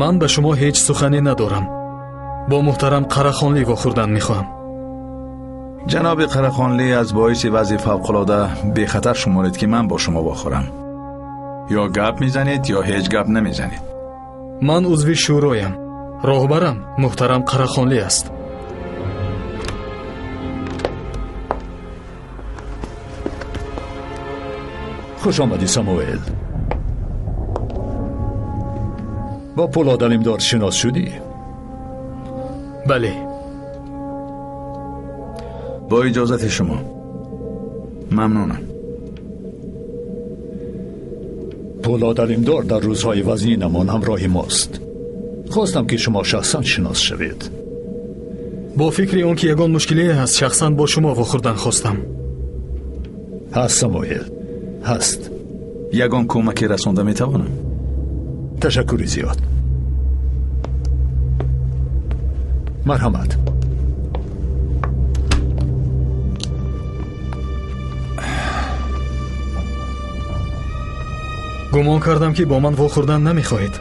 Ман ба шумо ҳеҷ сухане надорам. Бо муҳтарам Қарахонлӣ вохӯрдан мехоҳам. Ҷаноби Қарахонлӣ, аз боиси вазъи фавқулода бехатар шуморед, ки ман бо шумо вохӯрам. Ё гап мезанед, ё ҳеҷ гап намезанед. Ман узви шӯроям. Роҳбарам муҳтарам Қарахонлӣ аст. Хуш омадӣ, Самуэл. Бо Пулод Алимдор шинос шудӣ? Бале. Бо иҷозати шумо. Мамнунам. Пулод Алимдор дар рӯзҳои вазнинамон ҳамроҳи мост. Хостам, ки шумо шахсан шинос шавед. Бо фикри он ки ягон мушкилие ҳаст, шахсан бо шумо вохӯрдан хостам. Ҳаст, Самуэл, ҳаст. Ягон кӯмаке расонда метавонам? Ташаккури зиёд. Марҳамат. Гумон кардам, ки бо ман вохӯрдан намехоҳед.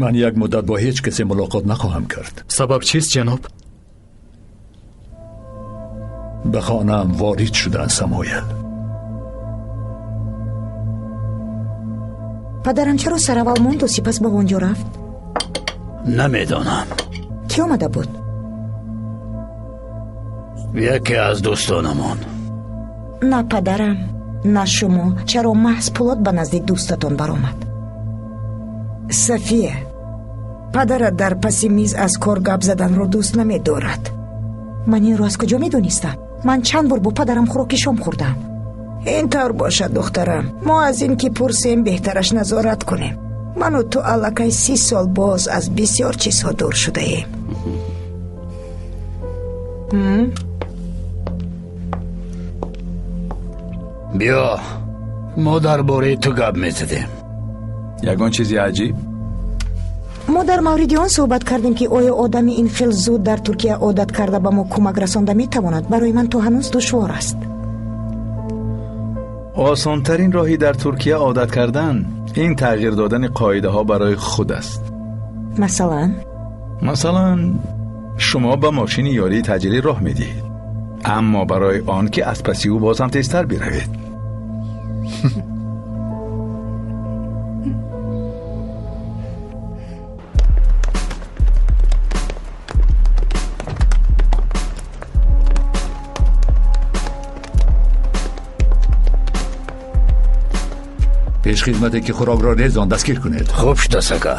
Ман як муддат бо ҳеҷ касе мулоқот нахоҳам кард. Сабаб чист, ҷаноб? Ба хонаам ворид шуданд, Самуэл. Падарам чаро сараввал монду, сипас ба он ҷо рафт? Намедонам. Кӣ омада буд? Яке аз дӯстонамон. На падарам, на шумо. Чаро маҳз Пулод ба назди дӯстатон баромад? София, падарат дар паси миз аз кор гап заданро дӯст намедорад. Ман инро аз куҷо медонистам? Ман чанд бор бо падарам хӯроки шом хӯрдам. Ин тавр бошад, духтарам. Мо аз ин ки пурсем, беҳтараш назорат кунем. Ману ту аллакай 30 сол боз аз бисёр чизҳо дур шудаем. Биё, мо дар бораи ту гап мезадем. Ягон чизи аҷиб? Мо дар мавриди он суҳбат кардем, ки оё одами ин хел зуд дар Туркия одат карда ба мо кӯмак расонда метавонад. Барои ман то ҳанӯз душвор аст. Осонтарин роҳи дар Туркия одат кардан ин тағйир додани қоидаҳо барои худ аст. Масалан? Масалан, шумо ба мошини ёрии таъҷилӣ роҳ медиҳед, аммо барои он ки аз паси ӯ боз ҳам тезтар биравед. Пешхидмате ки хӯрокро резон дастгир кунед. Хуб шудааст, ака.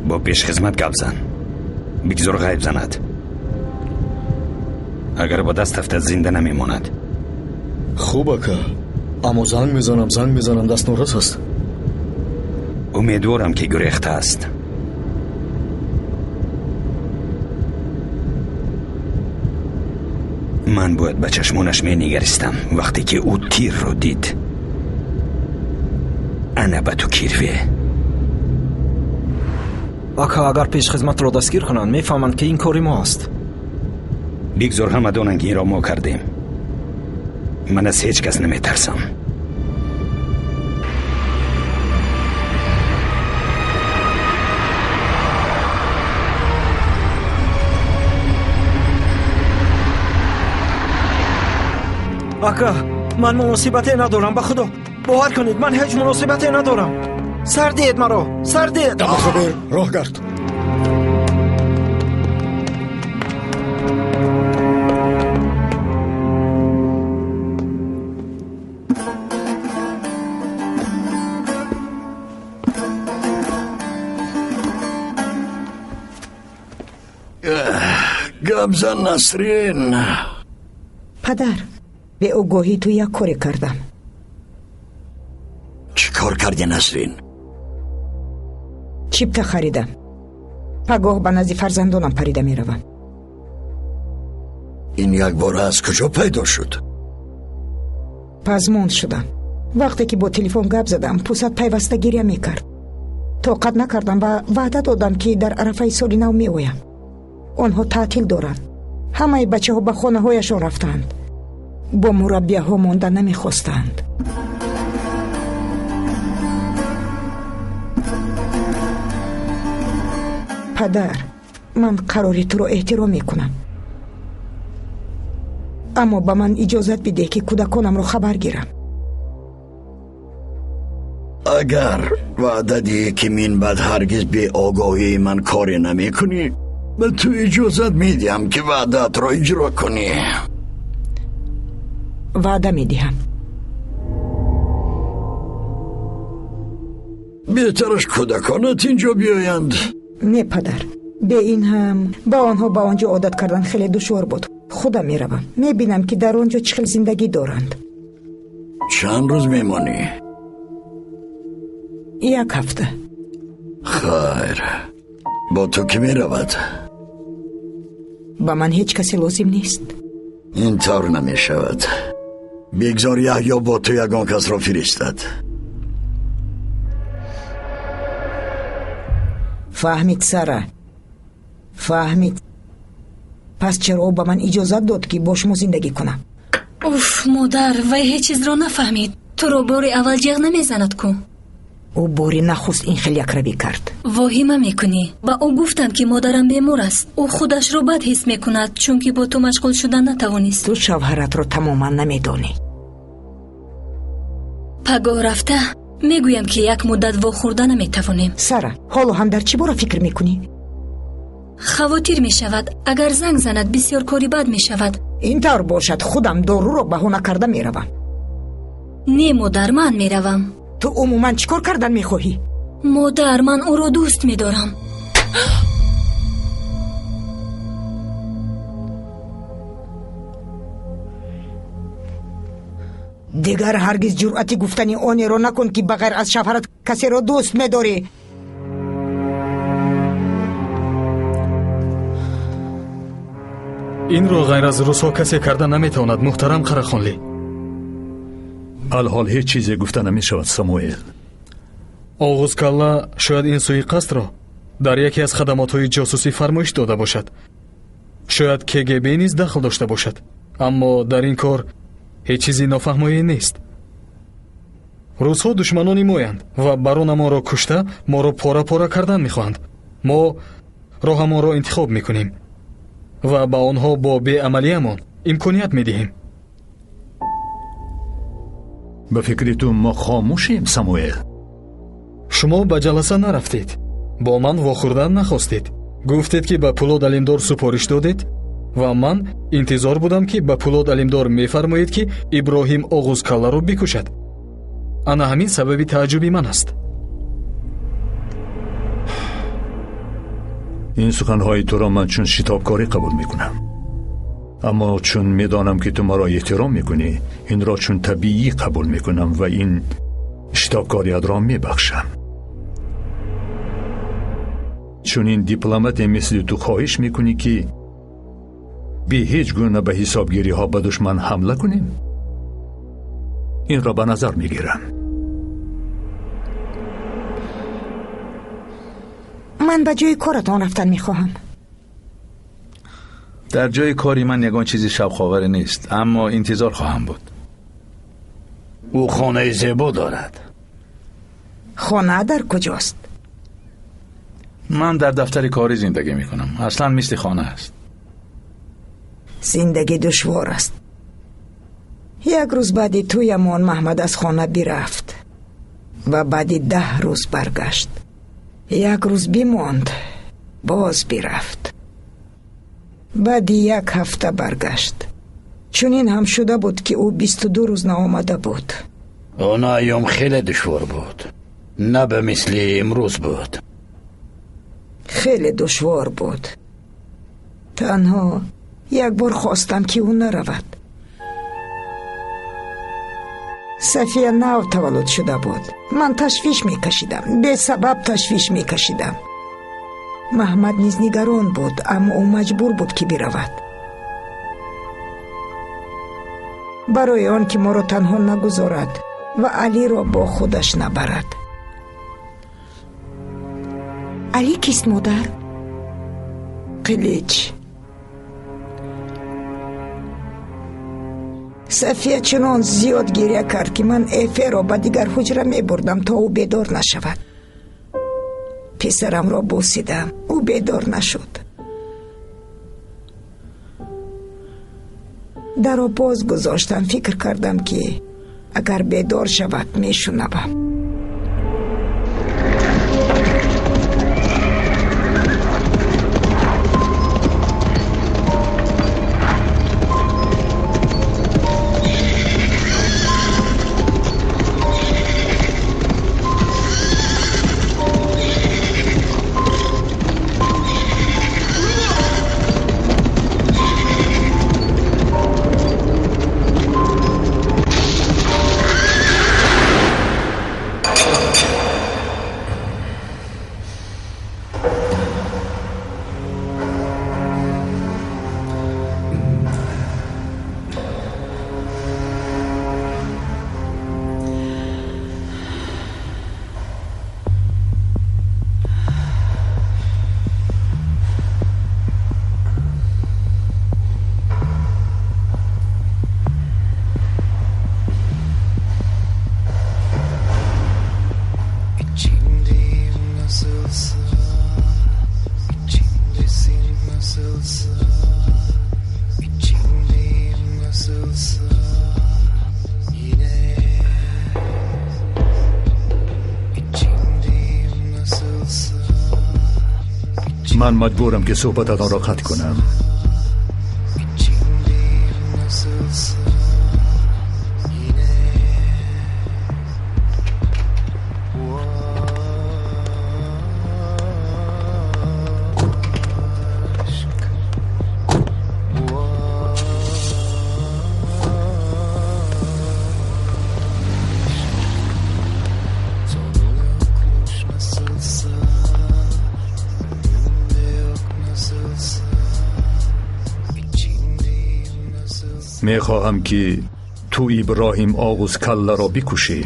Бо пешхизмат гап зан, бигзор ғайб занад. Агар ба даст афтад, зинда намемонад. Хуб, ака, аммо занг мезанам, занг мезанам, даст норас аст. Умедворам, ки гурехта аст. Ман бояд ба чашмонаш менигаристам вақте ки ӯ тирро дид. Ана ба ту кирве. Ака, агар пешхизматро дастгир кунанд, мефаҳманд, ки ин кори мо аст. Бигзор ҳама донанд, ки инро мо кардем. Ман аз ҳеҷ кас наметарсам. Ака, ман муносибате надорам, ба худо. Бовар кунед, ман ҳеҷ муносибате надорам. Сар диҳед маро, сар диҳед. Дамахабер, роҳ гард. Гап зан, Насрин. Падар, беогоҳӣ ту як коре кардам. Чӣ кор кардӣ, Насрин? Чипта харидам. Пагоҳ ба назди фарзандонам парида меравам. Ин якбора аз куҷо пайдо шуд? Пазмон шудам. Вақте ки бо телефон гап задам, Пусат пайваста гиря мекард. Тоқат накардам ва ваъда додам, ки дар арафаи соли нав меоям. Онҳо таътил доранд. Ҳамаи бачаҳо ба хонаҳояшон рафтаанд. Бо мураббияҳо монда намехостанд. Падар, ман қарори туро эҳтиром мекунам. Аммо ба ман иҷозат бидеҳ, ки кӯдаконамро хабар гирам. Агар ваъда диҳӣ, ки минбаъд ҳаргиз беогоҳии ман коре намекунӣ, ба ту иҷозат медиҳам, ки ваъдаатро иҷро кунӣ. Ваъда медиҳам. Беҳтараш кӯдаконат инҷо биёянд. Не, падар, бе ин ҳам ба онҳо ба он ҷо одат кардан хеле душвор буд. Худам меравам, мебинам, ки дар он ҷо чӣ хел зиндагӣ доранд. Чанд рӯз мемонӣ? Як ҳафта. Хайр, бо ту кӣ меравад? Ба ман ҳеҷ касе лозим нест. Ин тавр намешавад. Бигзор Яҳё бо ту ягон касро фиристад. Фаҳмид, Сара, фаҳмид. Пас чаро ӯ ба ман иҷозат дод, ки бо шумо зиндагӣ кунам? Уф, модар, вай ҳеҷ чизро нафаҳмид. Туро бори аввал ҷеғ намезанад ку? Ӯ бори нахуст ин хел якравӣ кард. Воҳима мекунӣ. Ба ӯ гуфтам, ки модарам бемор аст. Ӯ худашро бад ҳис мекунад, чунки бо ту машғул шудан натавонист. Ту шавҳаратро тамоман намедонӣ. Пагоҳ рафта мегӯям, ки як муддат вохӯрда наметавонем. Сара, ҳоло ҳам дар чӣ бора фикр мекунӣ? Хавотир мешавад. Агар занг занад, бисёр кори бад мешавад. Ин тавр бошад, худам доруро баҳона карда меравам. Не, модар, ман меравам. Ту умуман чӣ кор кардан мехоҳӣ? Модар, ман ӯро дӯст медорам. Дигар ҳаргиз ҷуръати гуфтани онеро накун, ки ба ғайр аз шавҳарат касеро дӯст медорӣ. Инро ғайр аз русҳо касе карда наметавонад, муҳтарам Қарахонлӣ. Алҳол ҳеҷ чизе гуфта намешавад, Самуэл. Оғузкалла шояд ин суиқасдро дар яке аз хадамотҳои ҷосусӣ фармоиш дода бошад. Шояд КГБ низ дахл дошта бошад. Аммо дар ин кор ҳеҷ чизи нофаҳмое нест. Русҳо душманони моянд ва баронамонро кушта моро пора-пора кардан мехоҳанд. Мо роҳамонро интихоб мекунем ва ба онҳо бо беамалиямон имконият медиҳем. Ба фикри ту мо хомӯшем, Самуэл? Шумо ба ҷаласа нарафтед, бо ман вохӯрдан нахостед. Гуфтед, ки ба Пулод Алимдор супориш додед ва ман интизор будам, ки ба Пулод Алимдор мефармоед, ки Иброҳим Оғузкалларо бикушад. Ана ҳамин сабаби тааҷҷуби ман аст. Ин суханҳои туро ман чун шитобкорӣ қабул мекунам. Аммо чун медонам, ки ту маро эҳтиром мекунӣ, инро чун табиӣ қабул мекунам ва ин шитобкориятро мебахшам. Чунин дипломате мисли ту хоҳиш мекунӣ, ки бе ҳеҷ гуна ба ҳисобгириҳо ба душман ҳамла кунем? Инро ба назар мегирам. Ман ба ҷои коратон рафтан мехоҳам. Дар ҷои кори ман ягон чизи шавқоваре нест, аммо интизор хоҳам буд. Ӯ хонаи зебо дорад. Хона дар куҷост? Ман дар дафтари корӣ зиндагӣ мекунам. Аслан мисли хона аст. Зиндагӣ душвор аст. Як рӯз баъди тӯямон Маҳмад аз хона бирафт ва баъди 10 рӯз баргашт. Як рӯз бимонд, боз бирафт. Баъди як ҳафта баргашт. Чунин ҳам шуда буд, ки ӯ 22 рӯз наомада буд. Он айём хеле душвор буд. На ба мисли имрӯз буд. Хеле душвор буд. Танҳо як бор хостам, ки ӯ наравад. Сафия нав таваллуд шуда буд. Ман ташвиш мекашидам, бесабаб ташвиш мекашидам. Маҳмад низ нигарон буд, аммо ӯ маҷбур буд, ки биравад. Барои он ки моро танҳо нагузорад ва Алиро бо худаш набарад. Али кист, модар? Қилич. Сафия чунон зиёд гиря кард, ки ман Эферо ба дигар ҳуҷра мебурдам, то ӯ бедор нашавад. Писарамро бусидам, ӯ бедор нашуд. Даро боз гузоштам, фикр кардам, ки агар бедор шавад, мешунавам. Ман маҷбурам, ки суҳбататонро қатъ кунам. Мехоҳам, ки ту Иброҳим Оғузкалларо бикушӣ.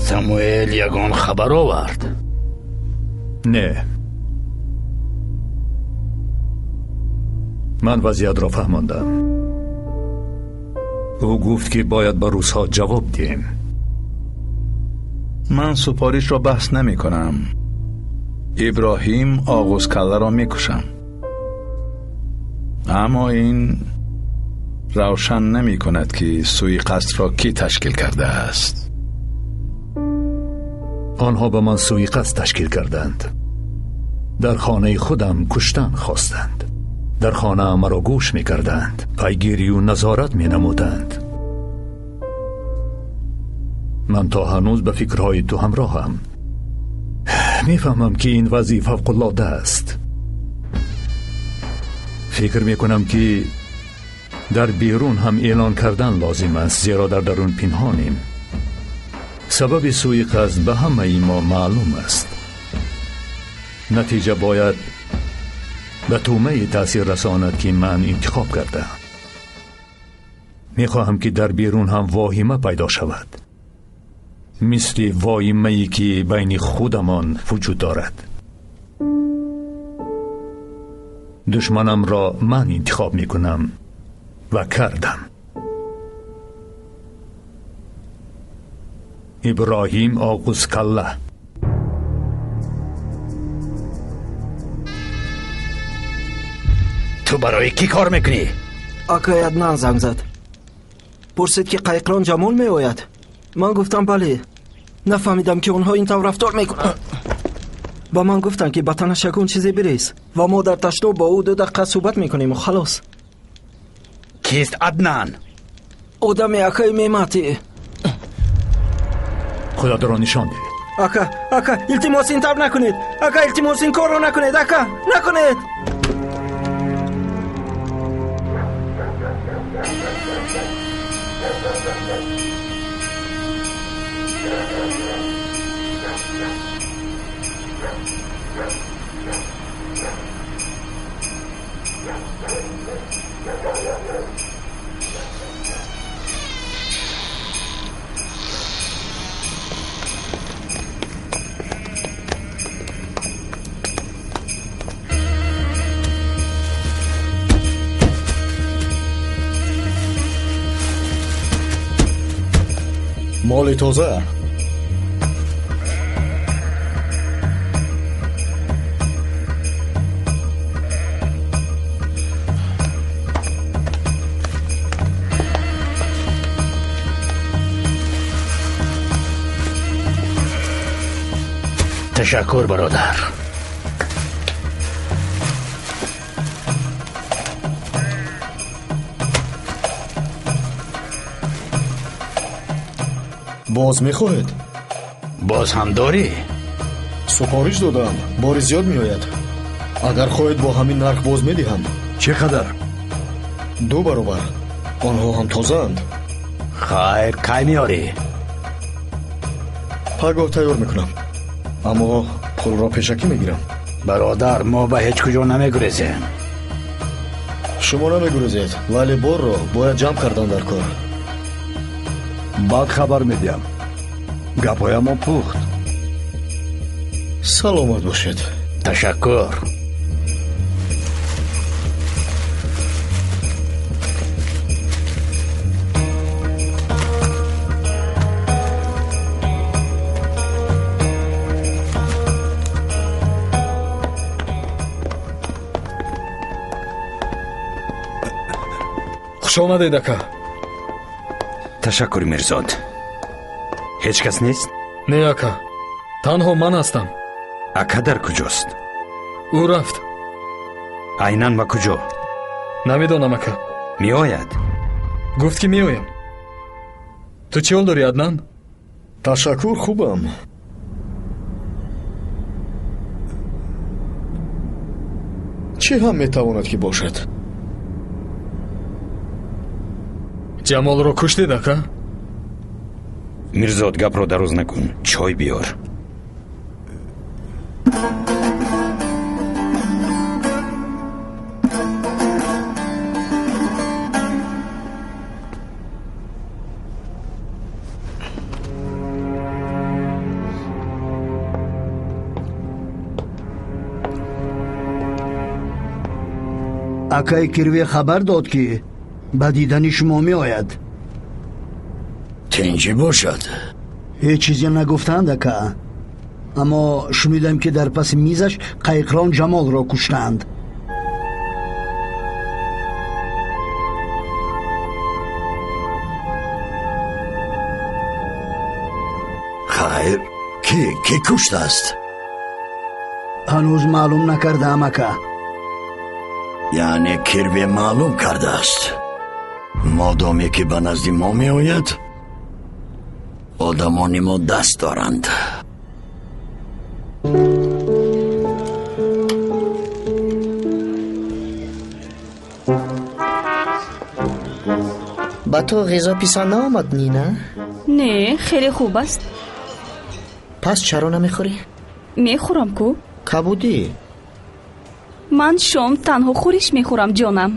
Самуэл ягон хабар овард? Не, ман вазъиятро фаҳмондам. Ӯ гуфт, ки бояд ба русҳо ҷавоб диҳем. Ман супоришро баҳс намекунам. Иброҳим Оғузкалларо мекушам, аммо ин равшан намекунад, ки суиқасдро кӣ ташкил кардааст. Онҳо ба ман суиқасд ташкил карданд. Дар хонаи худам куштан хостанд. Дар хона маро гӯш мекарданд, пайгирию назорат менамуданд. Ман то ҳанӯз ба фикрҳои ту ҳамроҳам. Мефаҳмам, ки ин вазъи фавқулода аст. Фикр мекунам, ки дар берун ҳам эълон кардан лозим аст, зеро дар дарун пинҳонем. Сабаби суиқасд ба ҳамаи мо маълум аст. Натиҷа бояд ба тӯъмае таъсир расонад, ки ман интихоб кардаам. Мехоҳам, ки дар берун ҳам воҳима пайдо шавад, мисли воҳимае, ки байни худамон вуҷуд дорад. Душманамро ман интихоб мекунам ва кардам. Иброҳим Оғузкалла. Ту барои кӣ кор мекунӣ? Акай Аднан занг зад, пурсид, ки қайқрон Ҷамол меояд. Ман гуфтам бале. Нафаҳмидам, ки онҳо ин тавр рафтор мекунанд. Ба ман гуфтанд, ки ба танаш ягон чизе бирез ва мо дар ташноб бо ӯ 2 дақиқа суҳбат мекунему халос. Кист Аднан? Одами акаи Мемати. Худатро нишон деҳ. Ака, ака, илтимос, ин тавр накунед. Ака, илтимос, ин корро накунед. Ака, накунед. Моли тоза. Ташаккур, бародар. Боз мехоҳед? Боз ҳам дорӣ? Супориш додам, бори зиёд меояд. Агар хоҳед бо ҳамин нарх боз медиҳам. Чӣ қадар? 2 баробар. Онҳо ҳам тозаанд. Хайр, кай меорӣ? Пагоҳ тайёр мекунам. Аммо пулро пешакӣ мегирам. Бародар, мо ба ҳеҷ куҷо намегурезем. Шумо намегурезед, вале борро бояд ҷамъ кардан дар кор. Баъд хабар медиҳам. Гапҳоямон пухт. Саломат бошед. Ташаккур. Хуш омадед, ака. Ташаккур, Мирзод. Ҳеҷ кас нест? Не, ака. Танҳо ман ҳастам. Ака дар куҷост? Ӯ рафт. Айнан ба куҷо? Намедонам, ака. Меояд? Гуфт ки меоям. Ту чӣ ҳол дорӣ, Аднан? Ташаккур, хубам. Чӣ ҳам метавонад ки бошад? Ҷамолро куштед, ака? Мирзод, гапро дароз накун. Чой биёр. Акаи Кирве хабар дод, ки ба дидани шумо меояд. Тинҷӣ бошад? Ҳеҷ чизе нагуфтанд, ака. Аммо шунидам, ки дар паси мизаш қайиқрон Ҷамолро куштанд. Хайр, кӣ куштааст? Ҳанӯз маълум накардаам, ака. Яъне Кирве маълум кардааст. Модоме ки ба назди мо меояд, одамони мо даст доранд. Ба ту ғизо писанд наомад, Нина? Не, хеле хуб аст. Пас чаро намехӯрӣ? Мехӯрам ку. Кабудӣ? Ман шом танҳо хӯриш мехӯрам, ҷонам.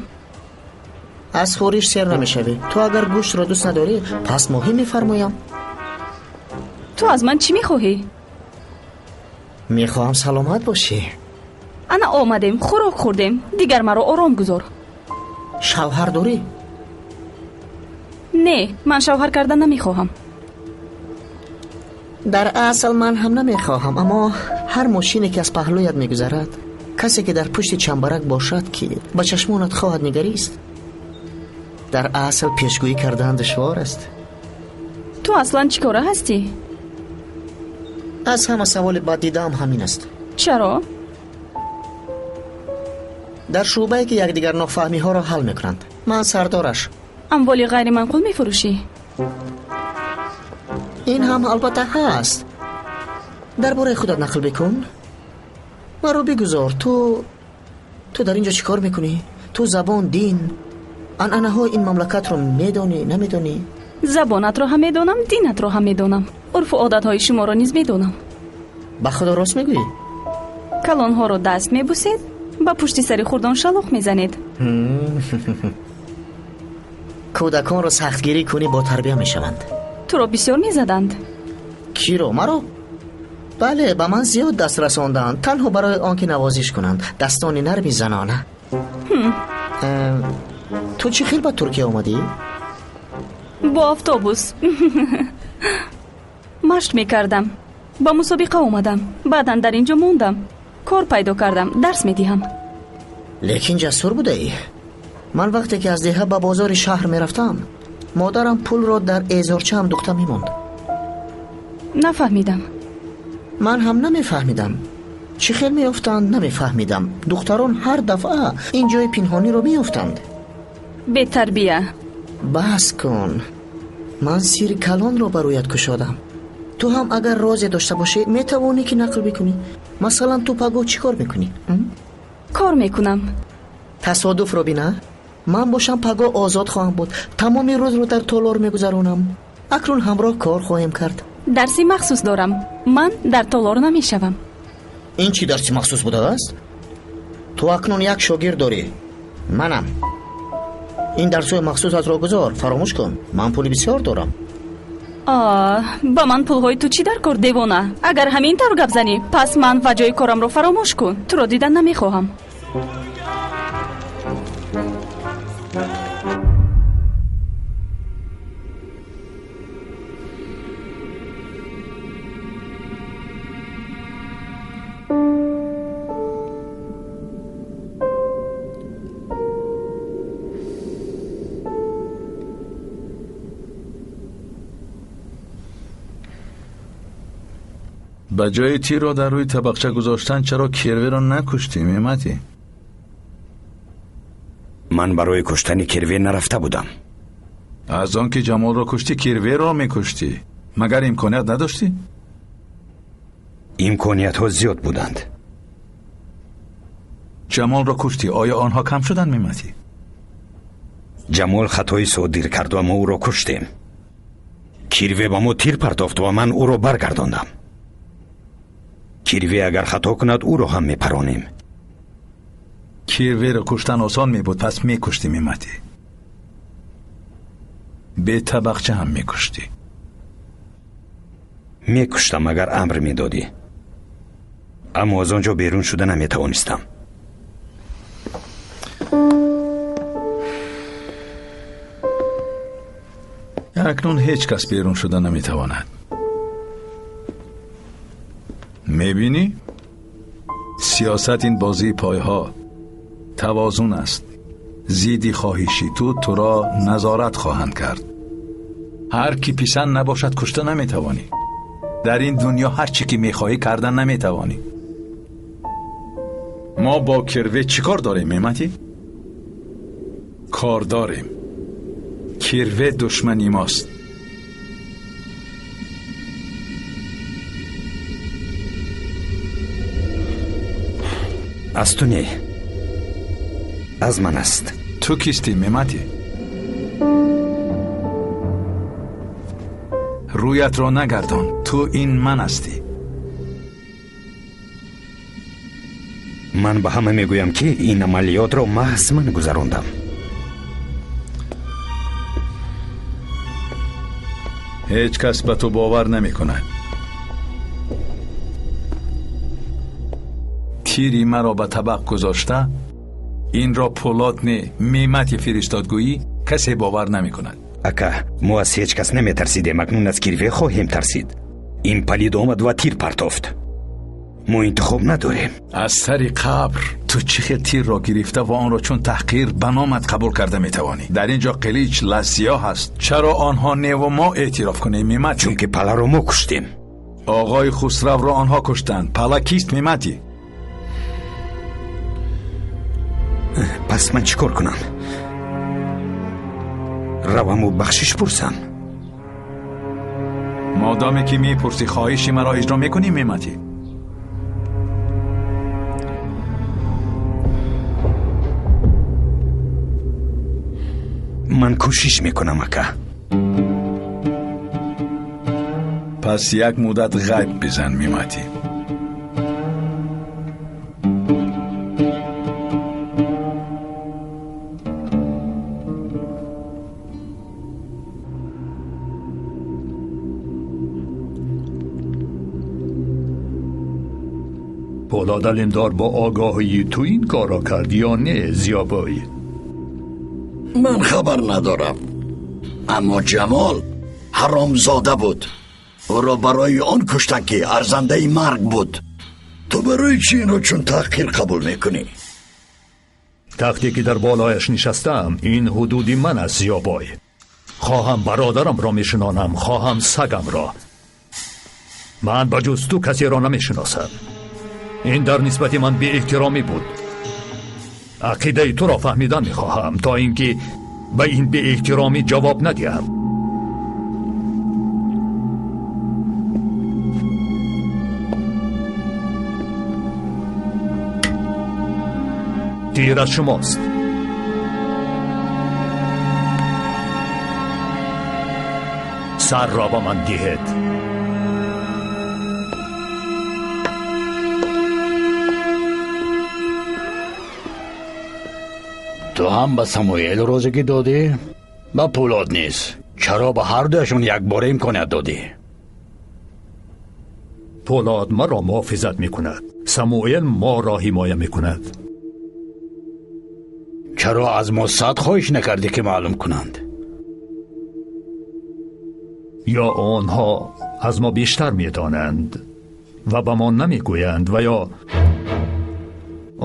Аз хӯриш сер намешавӣ. Ту агар гӯштро дӯст надорӣ, пас моҳӣ мефармоям. Ту аз ман чӣ мехоҳӣ? Мехоҳам саломат бошӣ. Ана омадем, хӯрок хӯрдем. Дигар маро ором гузор. Шавҳар дорӣ? Не, ман шавҳар кардан намехоҳам. Дар асл ман ҳам намехоҳам, аммо ҳар мошине ки аз паҳлӯят мегузарад, касе ки дар пушти чамбарак бошад, ки ба чашмонат хоҳад нигарист. Дар асл пешгӯӣ кардан душвор аст. Ту аслан чӣ кора ҳастӣ? Аз ҳама саволи бад дидаам ҳамин аст. Чаро? Дар шӯъбае ки якдигар нофаҳмиҳоро ҳал мекунанд. Ман сардораш. Амволи ғайриманқул мефурӯшӣ? Ин ҳам албатта ҳаст. Дар бораи худат нақл бикун. Маро бигузор. Ту дар ин ҷо чӣ кор мекунӣ? Ту забон, дин, анъанаҳои ин мамлакатро медонӣ, намедонӣ? Забонатро ҳам медонам, динатро ҳам медонам. Урфу одатҳои шуморо низ медонам. Ба худо рост мегӯӣ? Калонҳоро даст мебусед, ба пушти сари хурдон шалоқ мезанед. Кӯдаконро сахтгирӣ кунӣ, бо тарбия мешаванд. Туро бисёр мезаданд. Киро? Маро? Бале, ба ман зиёд даст расонданд, танҳо барои он ки навозиш кунанд. Дастони нарми занона. Ту чӣ хел ба Туркия омадӣ? Бо автобус. Машқ мекардам, ба мусобиқа омадам, баъдан дар ин ҷо мондам, кор пайдо кардам, дарс медиҳам. Лекин ҷасур будаӣ. Ман вақте ки аз деҳа ба бозори шаҳр мерафтам, модарам пулро дар эзорчаам духта мемонд. Нафаҳмидам. Ман ҳам намефаҳмидам. Чӣ хел меёфтанд, намефаҳмидам. Духтарон ҳар дафъа ин ҷои пинҳониро меёфтанд. Бетарбия. Бас кун. Ман сири калонро ба рӯят кушодам. Ту ҳам агар розе дошта бошӣ, метавонӣ ки нақл бикунӣ. Масалан, ту пагоҳ чӣ кор мекунӣ? Кор мекунам. Тасодуфро бина. Ман бошам пагоҳ озод хоҳам буд. Тамоми рӯзро дар толор мегузаронам. Акнун ҳамроҳ кор хоҳем кард. Дарси махсус дорам. Ман дар толор намешавам. Ин чӣ дарси махсус будааст? Ту акнун як шогирд дорӣ. Манам. Ин дарсҳои махсусатро гузор, фаромӯш кун. Ман пули бисёр дорам. Ба ман пулҳои ту чӣ дар кор, девона? Агар ҳамин тавр гап занӣ, пас ман ва ҷои корамро фаромӯш кун. Туро дидан намехоҳам. Ба ҷои тирро дар рӯи табақча гузоштан чаро кирверо накуштӣ, Меҳматӣ? Ман барои куштани кирве нарафта будам. Аз он ки Ҷамолро куштӣ, кирверо мекуштӣ. Магар имконият надоштӣ? Имкониятҳо зиёд буданд. Ҷамолро куштӣ, оё онҳо кам шуданд, Меҳматӣ? Ҷамол хатои содир кард ва мо ӯро куштем. Кирве ба мо тир партофт ва ман ӯро баргардондам. Кирве агар хато кунад, ӯро ҳам мепаронем. Кирверо куштан осон мебуд, пас мекуштӣ, Меҳматӣ. Бе табақча ҳам мекуштӣ. Мекуштам агар амр медодӣ. Аммо аз он ҷо берун шуда наметавонистам. Акнун ҳеҷ кас берун шуда наметавонад. Мебинӣ? Сиёсат ин бозии пойҳо, тавозун аст. Зидди хоҳиши ту туро назорат хоҳанд кард. Ҳар ки писанд набошад, кушта наметавонӣ. Дар ин дунё ҳар чӣ ки мехоҳӣ кардан наметавонӣ. Мо бо кирве чӣ кор дорем, Меҳматӣ? Кор дорем. Кирве душмани мост. Аз ту не, аз ман аст. Ту кистӣ, Меҳматӣ? Рӯятро нагардон, ту ин ман ҳастӣ. Ман ба ҳама мегӯям, ки ин амалиётро маҳз ман гузарондам. Ҳеҷ кас ба ту бовар намекунад. Тири маро ба табақ гузошта, инро Пулод не, Меҳматӣ фиристод гӯӣ, касе бовар намекунад. Ака, мо аз ҳеҷ кас наметарсидем, акнун аз кирве хоҳем тарсид. Ин палид омад ва тир партофт. Мо интихоб надорем. Аз сари қабр ту чӣ хел тирро гирифта ва онро чун таҳқир ба номат қабул карда метавонӣ? Дар ин ҷо қилич лаззиё ҳаст. Чаро онҳо неву мо эътироф кунем, Меҳматӣ? Чунки паларо мо куштем. Оғои Хусравро онҳо куштанд. Пала кист, Меҳматӣ? Пас ман чӣ кор кунам? Раваму бахшиш пурсам? Модоме ки мепурсӣ, хоҳиши маро иҷро мекунӣ, Меҳматӣ? Ман кӯшиш мекунам, ака. Пас як муддат ғайб бизан, Меҳматӣ. Полод Алемдор бо огоҳии ту ин корро кард ё не, Зиёбой? Ман хабар надорам, аммо Ҷамол Ҳаромзода буд. Ӯро барои он куштанд, ки арзандаи марг буд. Ту барои чӣ инро чун таҳқир қабул мекунӣ? Тахте ки дар болояш нишастаам, ин ҳудуди ман аст, Зиёбой. Хоҳам бародарамро мешинонам, хоҳам сагамро. Ман ба ҷуз ту касеро намешиносам. Ин дар нисбати ман беэҳтиромӣ буд. Ақидаи туро фаҳмидан мехоҳам, то ин ки ба ин беэҳтиромӣ ҷавоб надиҳам. Тир аз шумост. Сар ро ба ман диҳед. Ту ҳам ба Самуэл розигӣ додӣ, ба Пулод низ. Чаро ба ҳар дуяшон якбора имконият додӣ? Пулод маро муҳофизат мекунад, Самуэл моро ҳимоя мекунад. Чаро аз мо сад хоҳиш накардӣ, ки маълум кунанд? Ё онҳо аз мо бештар медонанд ва ба мо намегӯянд, ва ё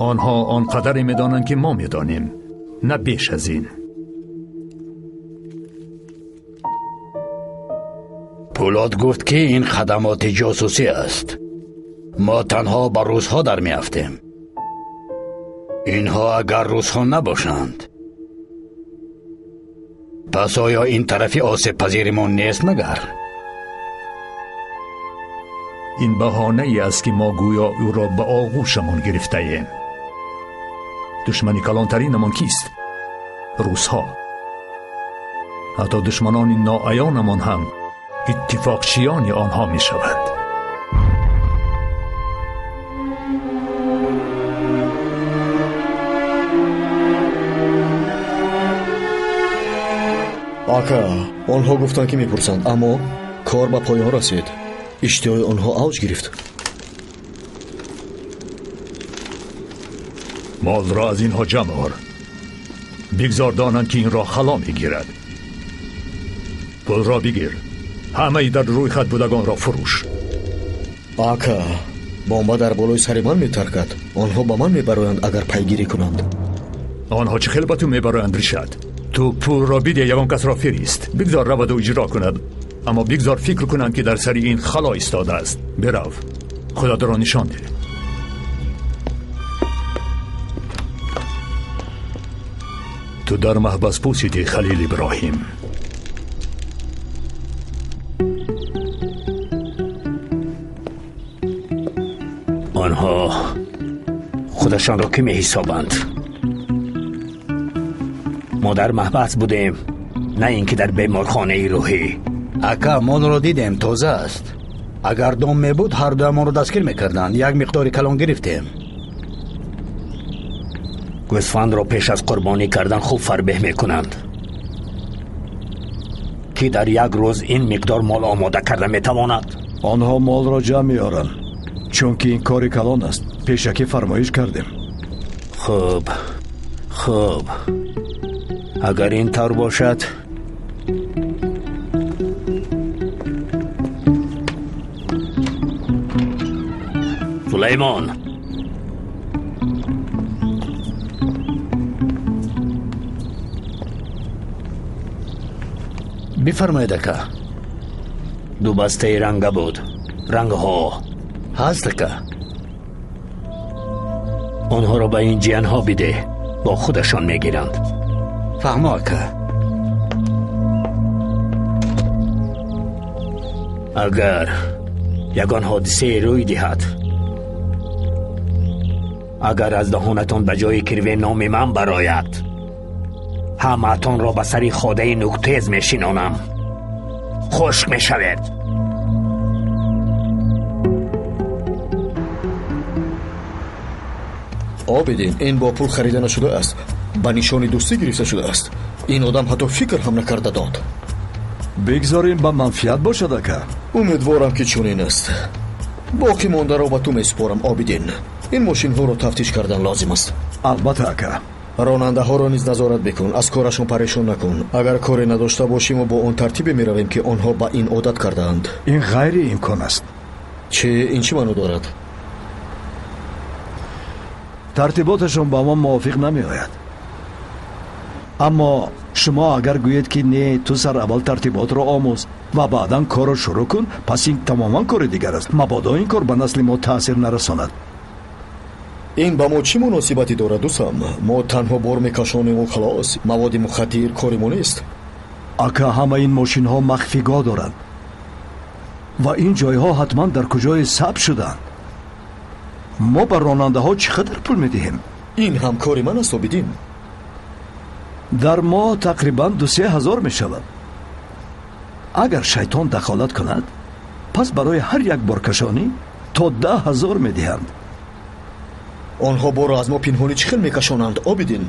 онҳо он қадаре медонанд, ки мо медонем, на беш аз ин. Пулод гуфт, ки ин хадамоти ҷосусӣ аст. Мо танҳо ба рӯзҳо дар меафтем. Инҳо агар рӯзҳо набошанд, пас оё ин тарафи осебпазири мо нест магар? Ин баҳонае аст, ки мо гӯё ӯро ба оғӯшамон гирифтаем. Душмани калонтаринамон кист? Русҳо. Ҳатто душманони ноаёнамон ҳам иттифоқчиёни онҳо мешаванд. Ака, онҳо гуфтанд, ки мепурсанд, аммо кор ба поён расид. Иштиҳои онҳо авҷ гирифт. Молро аз инҳо ҷамъ ор. Бигзор донанд, ки инро хало мегирад. Пулро бигир. Ҳамаи дар рӯйхат будагонро фурӯш. Ака, бомба дар болои сари ман метаркад. Онҳо ба ман мебароянд, агар пайгирӣ кунанд. Онҳо чӣ хел ба ту мебароянд, Ришад? Ту пулро бидеҳ, ягон касро фирист. Бигзор раваду иҷро кунад, аммо бигзор фикр кунанд, ки дар сари ин хало истодааст. Бирав, худатро нишон деҳ. Ту дар маҳбас пӯсидӣ, Халил Иброҳим. Онҳо худашонро кӣ меҳисобанд? Мо дар маҳбас будем, на ин ки дар беморхонаи рӯҳӣ. Ака, молро дидем, тоза аст. Агар дом мебуд, ҳар дуямонро дастгир мекарданд. Як миқдори калон гирифтем. Гӯсфандро пеш аз қурбонӣ кардан хуб фарбеҳ мекунанд, ки дар як рӯз ин миқдор мол омода карда метавонад. Онҳо молро ҷамъ меоранд, чунки ин кори калон аст. Пешакӣ фармоиш кардем. Хуб, хуб, агар ин тавр бошад, Сулаймон, бифармоед, ака. Ду бастаи ранга буд. Рангҳо ҳаст, ака. Онҳоро ба ин ҷиянҳо бидеҳ, бо худашон мегиранд. Фаҳмо, ака. Агар ягон ҳодисае рӯй диҳад, агар аз даҳонатон ба ҷои кирве номи ман барояд, ҳамаатонро ба сари ходаи нуктез мешинонам. Хушк мешавед. Обидин, ин бо пул харида нашудааст, ба нишони дӯстӣ гирифта шудааст. Ин одам ҳатто фикр ҳам накарда дод. Бигзорем ба манфиат бошад, ака. Умедворам, ки чунин аст. Боқӣ мондаро ба ту месупорам, Обидин. Ин мошинҳоро тафтиш кардан лозим аст. Албатта, ака. Ронандаҳоро низ назорат бикун, аз корашон парешон накун. Агар коре надошта бошӣ, мо бо он тартибе меравем, ки онҳо ба ин одат кардаанд. Ин ғайриимкон аст. Чӣ? Ин чӣ маъно дорад? Тартиботашон ба мо мувофиқ намеояд. Аммо шумо агар гӯед, ки не, ту сар аввал тартиботро омӯз ва баъдан корро шурӯъ кун, пас ин тамоман кори дигар аст. Мабодо ин кор ба насли мо таъсир нарасонад. Ин ба мо чӣ муносибате дорад, дӯстам? Мо танҳо бор мекашонему халос. Маводи мухаддир кори мо нест. Ака, ҳама ин мошинҳо махфигоҳ доранд ва ин ҷойҳо ҳатман дар куҷое сабт шудаанд. Мо ба ронандаҳо чӣ қадар пул медиҳем? Ин ҳам кори ман аст, Обидин. Дар моҳ тақрибан 2-3 ҳазор мешавад. Агар шайтон дахолат кунад, пас барои ҳар як боркашонӣ то 10 ҳазор медиҳанд. Онҳо борро аз мо пинҳонӣ чӣ хел мекашонанд, Обидин?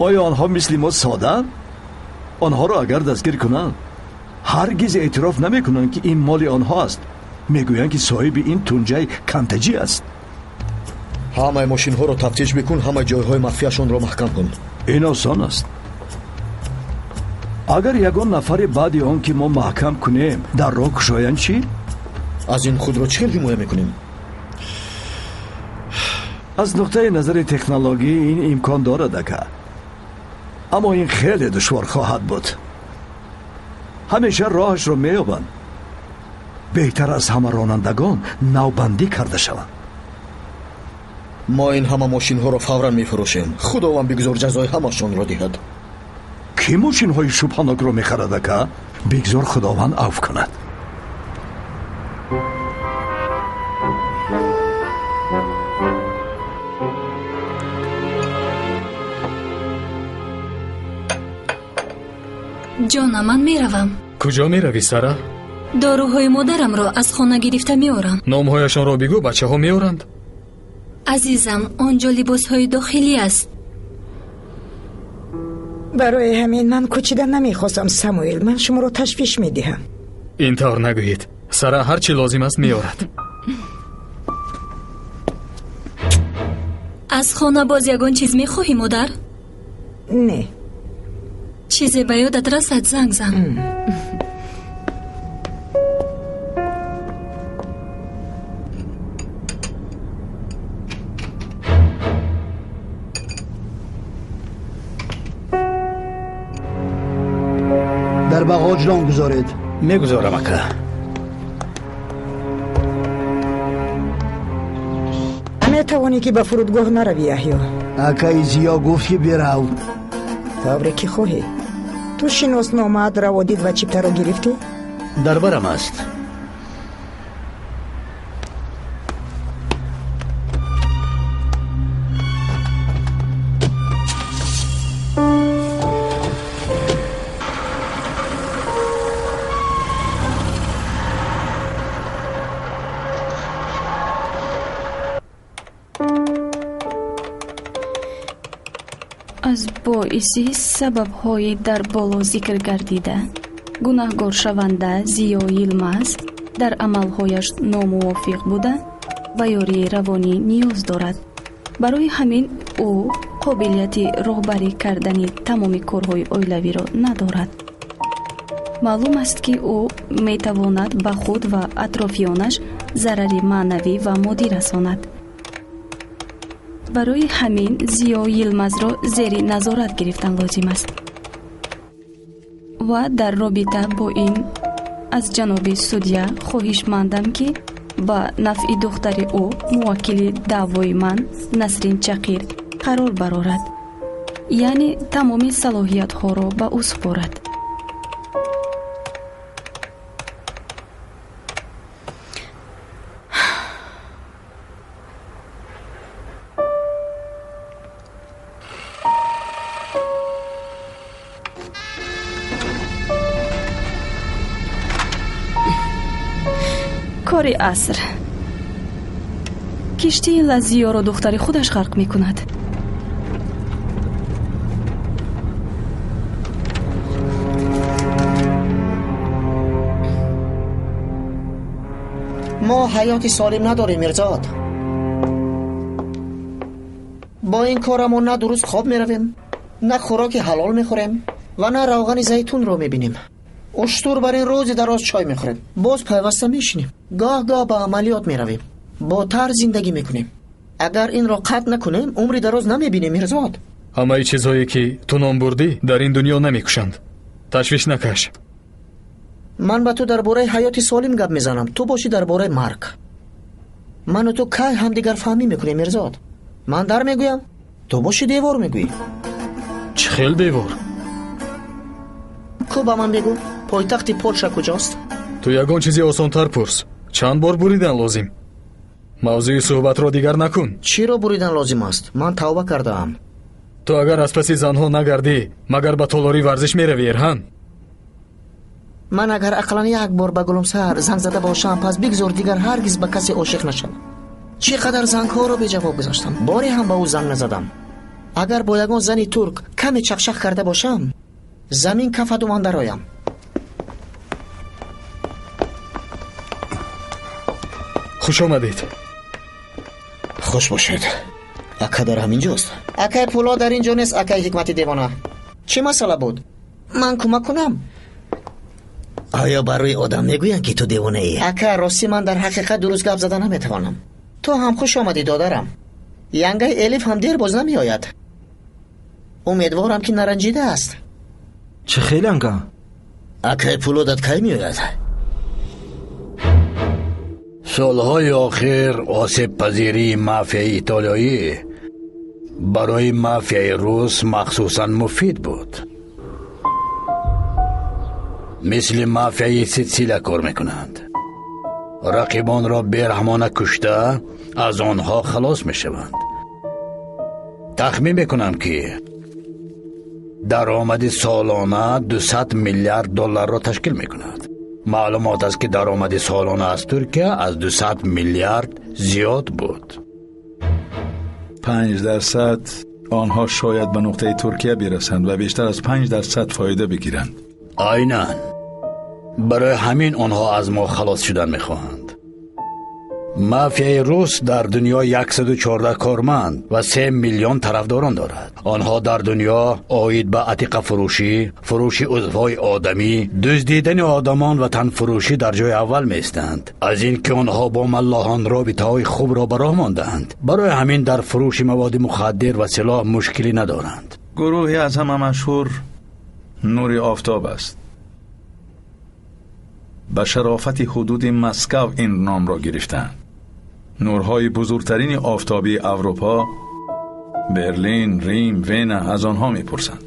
Оё онҳо мисли мо содаанд? Онҳоро агар дастгир кунанд, ҳаргиз эътироф намекунанд, ки ин моли онҳо аст. Мегӯянд, ки соҳиби ин тунҷай кантаҷӣ аст. Ҳамаи мошинҳоро тафтиш бикун, ҳамаи ҷойҳои махфияшонро маҳкам кун. Ин осон аст. Агар ягон нафаре баъди он ки мо маҳкам кунем дар роҳ кушоянд, чӣ? Аз ин худро чӣ хел ҳимоя мекунем? Аз нуқтаи назари технологӣ ин имкон дорад, ака. Аммо ин хеле душвор хоҳад буд. Ҳамеша роҳашро меёбанд. Беҳтар аз ҳама ронандагон навбандӣ карда шаванд. Мо ин ҳама мошинҳоро фавран мефурӯшем. Худованд бигзор ҷазои ҳамашонро диҳад. Кӣ мошинҳои шубҳанокро мехарад, ака? Бигзор Худованд афв кунад. Ҷона, ман меравам. Куҷо меравӣ, Сара? Доруҳои модарамро аз хона гирифта меорам. Номҳояшонро бигӯ, бачаҳо меоранд. Азизам, он ҷо либосҳои дохилӣ аст. Барои ҳамин ман кӯчида намехостам, Самуэл. Ман шуморо ташвиш медиҳам. Ин тавр нагӯед. Сара ҳар чӣ лозим аст меорад. Аз хона боз ягон чиз мехоҳӣ, модар? Не. Чизе ба ёдат расад, занг зан. Дар бағоҷдон гузоред. Мегузорам, ака. Метавонӣ ки ба фурудгоҳ наравӣ, Яҳё. Акаи Зиё гуфт, ки бирав. Тавре ки хоҳӣ. Ту шиносномаат, раводид ва чиптаро гирифтӣ? Дар барам аст. Аз боиси сабабҳои дар боло зикр гардида, гунаҳгоршаванда Зиё Йилмаз дар амалҳояш номувофиқ буда, ба ёрии равонӣ ниёз дорад. Барои ҳамин ӯ қобилияти роҳбарӣ кардани тамоми корҳои оилавиро надорад. Маълум аст, ки ӯ метавонад ба худ ва атрофиёнаш зарари маънавӣ ва моддӣ расонад. Барои ҳамин Зиё Йилмазро зери назорат гирифтан лозим аст ва дар робита бо ин аз ҷаноби судя хоҳишмандам, ки ба нафъи духтари ӯ, муваккили даъвои ман Насрин Чақир, қарор барорад, яъне тамоми салоҳиятҳоро ба ӯ супорад. Кори аср. Киштии Лазиёро духтари худаш ғарқ мекунад. Мо ҳаёти солим надорем, Мирзод. Бо ин корамон на дуруст хоб меравем, на хӯроки ҳалол мехӯрем ва на равғани зайтунро мебинем. Уштур бар ин рӯзи дароз чой мехӯрем, боз пайваста мешинем, гоҳ-гоҳ ба амалиёт меравем, бо тарз зиндагӣ мекунем. Агар инро қатъ накунем, умри дароз намебинем, Мирзод. Ҳамаи чизҳое ки ту ном бурдӣ, дар ин дунё намекушанд. Ташвиш накаш. Ман ба ту дар бораи ҳаёти солим гап мезанам, ту бошӣ дар бораи марг. Ману ту кай ҳамдигарфаҳмӣ мекунем, Мирзод? Ман дар мегӯям, ту бошӣ девор мегӯӣ. Чӣ хел девор? Ку ба ман бигӯ, пойтахти Полша куҷост? Ту ягон чизи осонтар пурс. Чанд бор буридан лозим? Мавзӯи суҳбатро дигар накун. Чиро буридан лозим аст? Ман тавба кардаам. Ту агар аз паси занҳо нагардӣ, магар ба толори варзиш меравӣ, Эрҳан? Ман агар ақаллан як бор ба Гулумсар занг зада бошам, пас бигзор дигар ҳаргиз ба касе ошиқ нашавам. Чӣ қадар зангҳоро беҷавоб гузоштам, боре ҳам ба ӯ занг назадам. Агар бо ягон зани турк каме чақчақ карда бошам, замин кафаду ман дароям. Хуш омадед. Хуш бошед. Ака дар ҳамин ҷост. Акай Пуло дар ин ҷо нест, акай Ҳикмати девона. Чӣ масъала буд? Ман кӯмак кунам? Оё барои одам мегӯянд, ки ту девонаӣ? Ака, ростӣ ман дар ҳақиқат дуруст гап зада наметавонам. Ту ҳам хуш омадӣ, додарам. Янгаи Элиф ҳам дер боз намеояд. Умедворам, ки наранҷидааст. Чӣ хел янга? Акай Пулодат кай меояд? Солҳои охир осебпазирии мафияи итолиёӣ барои мафияи рус махсусан муфид буд. Мисли мафияи Ситсилия кор мекунанд. Рақибонро бераҳмона кушта аз онҳо халос мешаванд. Тахмин мекунам, ки даромади солона 200 миллиард долларро ташкил мекунад. Маълумот аст, ки даромади солона аз Туркия аз 200 миллиард зиёд буд. 5% онҳо шояд ба нуқтаи Туркия бирасанд ва бештар аз 5% фоида бигиранд. Айнан. Барои ҳамин онҳо аз мо халос шудан мехоҳанд. Мафияи рус дар дунё 114 корманд ва 3 миллион тарафдорон дорад. Онҳо дар дунё оид ба атиқафурӯшӣ, фурӯши узвҳои одамӣ, дуздидани одамон ва танфурӯшӣ дар ҷои аввал меистанд. Аз ин ки онҳо бо маллоҳон робитаҳои хубро ба роҳ мондаанд, барои ҳамин дар фурӯши маводи мухаддир ва силоҳ мушкилӣ надоранд. Гурӯҳе аз ҳама машҳур Нури Офтоб аст. Ба шарофати ҳудуди Москав ин номро гирифтанд. Нурҳои бузургтарини офтобии Аврупо, Берлин, Рим, Вена аз онҳо мепурсанд.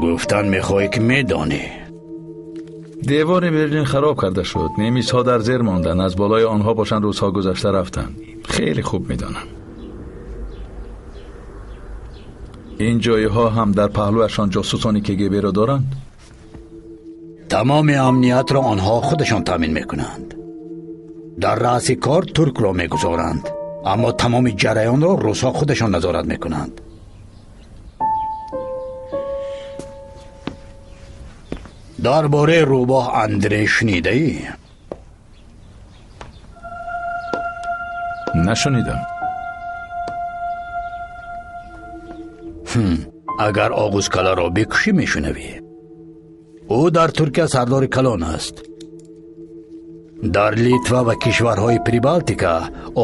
Гуфтан мехоҳӣ, ки медонӣ. Девори Берлин хароб карда шуд. Немисҳо дар зер монданд, аз болои онҳо бошанд рӯзҳо гузашта рафтанд. Хеле хуб медонам. Ин ҷойҳо ҳам дар паҳлӯяшон ҷосусони КГБ-ро доранд? Тамоми амниятро онҳо худашон таъмин мекунанд. Дар раъси кор туркро мегузоранд, аммо тамоми ҷараёнро русҳо худашон назорат мекунанд. Дар бораи рӯбоҳ Андрей шунидаӣ? Нашунидам. Агар Оғузкаларо бикушӣ, мешунавӣ. Ӯ дар Туркия сардори калон аст. Дар Литва ва кишварҳои Прибалтика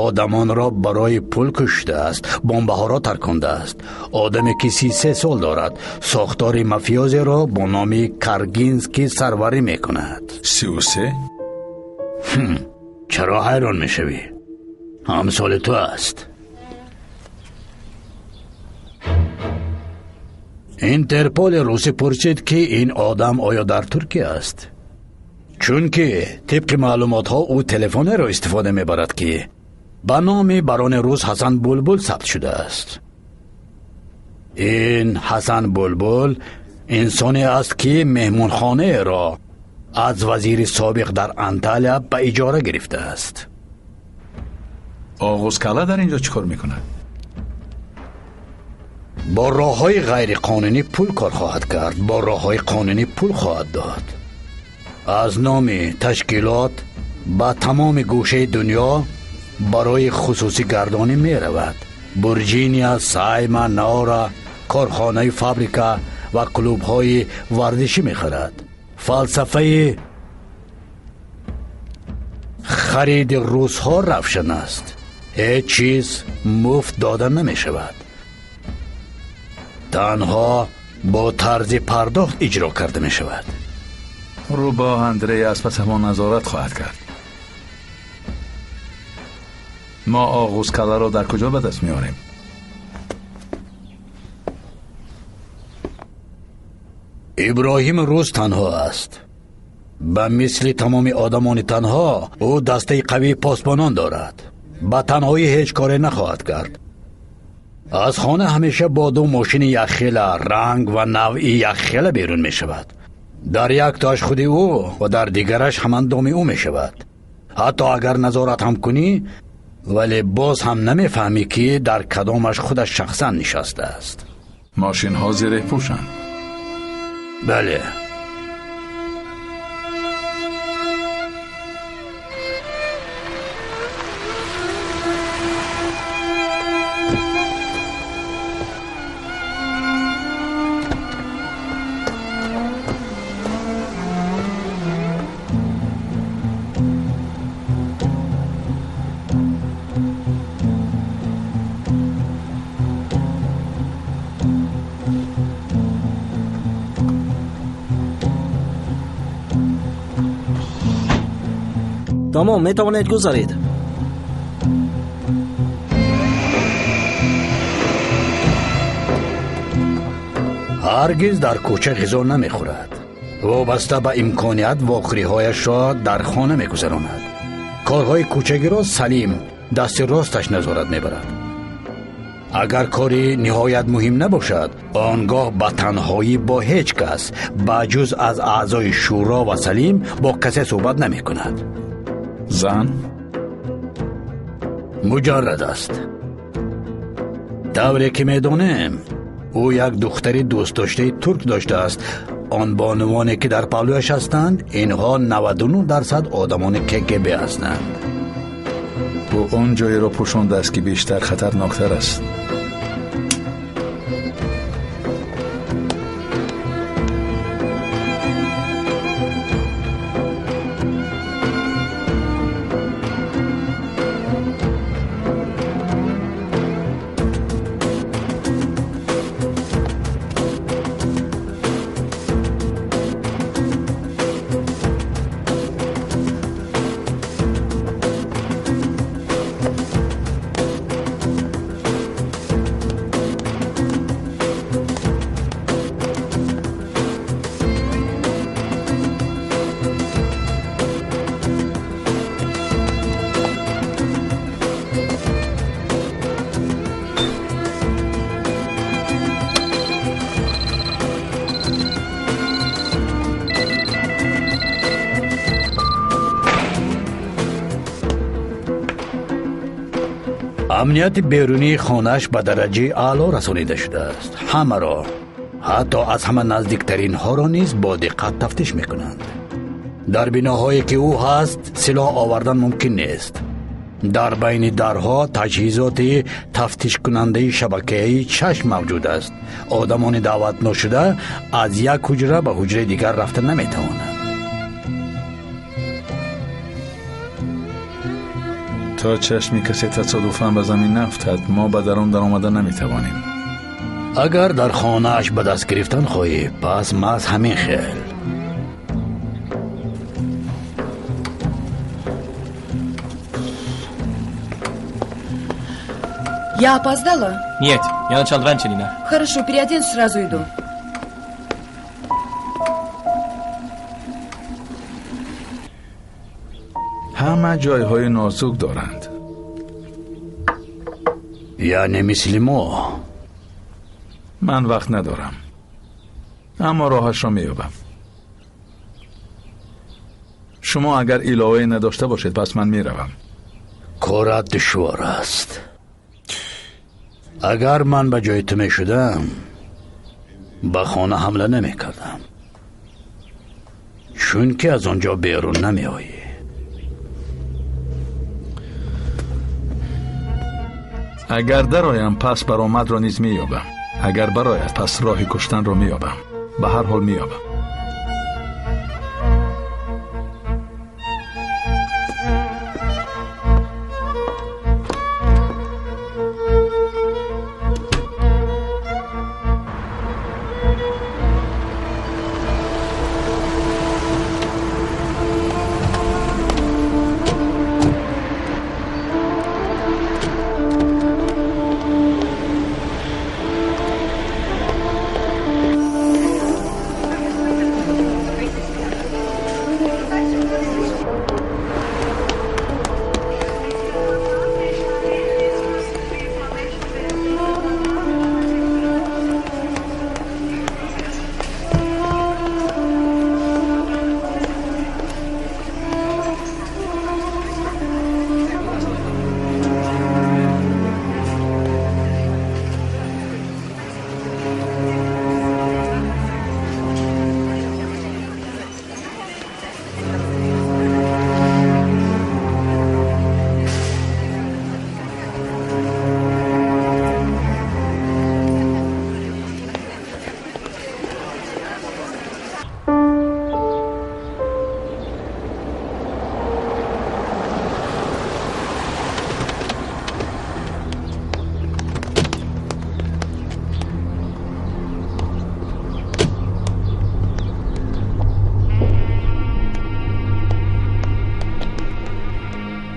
одамонро барои пул куштааст, бомбаҳоро таркондааст. Одаме, ки 33 сол дорад, сохтори мафиёзеро бо номи Каргинский сарварӣ мекунад. 33? Чаро ҳайрон мешавӣ? Ҳамсоли ту аст. Интерполи русӣ пурсид, ки ин одам оё дар Туркия аст? Чунки тибқи маълумотҳо ӯ телефонеро истифода мебарад, ки ба номи барони рус Ҳасан Булбул сабт шудааст. Ин Ҳасан Булбул инсоне аст, ки меҳмонхонаеро аз вазири собиқ дар Анталия ба иҷора гирифтааст. Оғузкала дар ин ҷо чӣ кор мекунад? Бо роҳҳои ғайриқонунӣ пул кор хоҳад кард, бо роҳҳои қонунӣ пул хоҳад дод. Аз номи ташкилот ба тамоми гӯшаи дунё барои хусусӣ гардонӣ меравад. Бурҷиния, Сайма, Наора, корхонаи фабрика ва клубҳои варзишӣ мехарад. Фалсафаи хариди русҳо равшан аст. Ҳеҷ чиз муфт дода намешавад. Танҳо бо тарзи пардохт иҷро карда мешавад. Рӯбоҳ Андрей аз пас ҳамон назорат хоҳад кард. Мо оғузкаларо дар куҷо ба даст меорем? Иброҳим рӯз танҳо аст. Ба мисли тамоми одамони танҳо ӯ дастаи қавии посбонон дорад. Ба танҳоӣ ҳеҷ коре нахоҳад кард. Аз хона ҳамеша бо ду мошини якхела, ранг ва навъи якхела берун мешавад. Дар яктоаш худи ӯ ва дар дигараш ҳамандоми ӯ мешавад. Ҳатто агар назорат ҳам кунӣ, вале боз ҳам намефаҳмӣ, ки дар кадомаш худаш шахсан нишастааст. Мошинҳо зиреҳпӯшанд. Бале. Тамом, метавонед гузаред. Ҳаргиз дар кӯча ғизо намехӯрад. Вобаста ба имконият вохӯриҳояшро дар хона мегузаронад. Корҳои кӯчагиро Салим дасти росташ назорат мебарад. Агар кори ниҳоят муҳим набошад, он гоҳ ба танҳоӣ бо ҳеҷ кас ба ҷуз аз аъзои шӯро ва Салим бо касе суҳбат намекунад. Зан муҷаррад аст. Тавре ки медонем, ӯ як духтари дӯстдоштаи турк доштааст. Он бонувоне ки дар паҳлӯяш ҳастанд, инҳо 99% одамони КГБ ҳастанд. Ӯ он ҷойеро пӯшондааст, ки бештар хатарноктар аст. Амнияти берунии хонааш ба дараҷаи аъло расонида шудааст. Ҳамаро, ҳатто аз ҳама наздиктаринҳоро низ бо диққат тафтиш мекунанд. Дар биноҳое ки ӯ ҳаст, силоҳ овардан мумкин нест. Дар байни дарҳо таҷҳизоти тафтишкунандаи шабакаи чашм мавҷуд аст. Одамони даъватношуда аз як ҳуҷра ба ҳуҷраи дигар рафта наметавонанд. То чашми касе тасодуфан ба замин нафтад, мо ба дарун даромада наметавонем. Агар дар хонааш ба даст гирифтан хоҳӣ, пас маҳз ҳамин хел. Я опоздала? Нет, я начал раньше, Нина. Хорошо, переоденусь, сразу иду. Ҳама ҷойҳои нозук доранд. Яъне мисли мо. Ман вақт надорам, аммо роҳашро меёбам. Шумо агар иловае надошта бошед, пас ман меравам. Корат душвор аст. Агар ман ба ҷои ту мешудам, ба хона ҳамла намекардам, чунки аз он ҷо берун намеоӣ. Агар дароям, пас баромадро низ меёбам. Агар барояд, пас роҳи куштанро меёбам. Ба ҳар ҳол меёбам.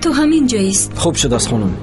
Ту ҳамин ҷоист. Хуб шудааст, хонум.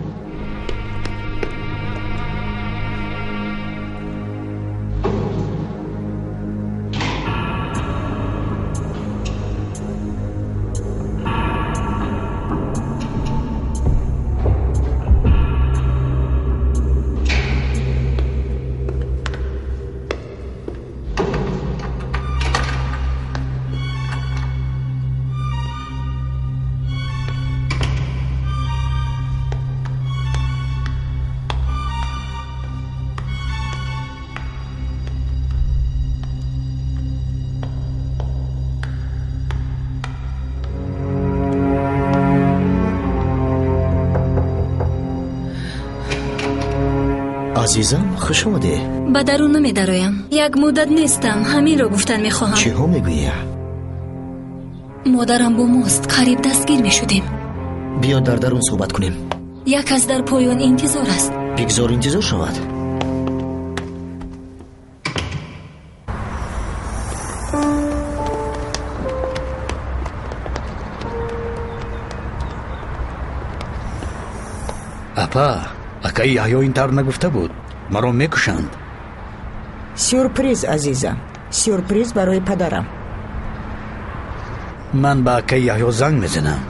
Азизам, хуш омадӣ. Ба дарун намедароям. Як муддат нестам, ҳаминро гуфтан мехоҳам. Чиҳо мегӯӣ? Модарам бо мост, қариб дастгир мешудем. Биё дар дарун суҳбат кунем. Як кас дар поён интизор аст. Бигзор интизор шавад. Апа, акаи Яҳё ин тавр нагуфта буд. Маро мекушанд. Сюрприз, азизам. Сюрприз барои падарам. Ман ба акаи Яҳё занг мезанам.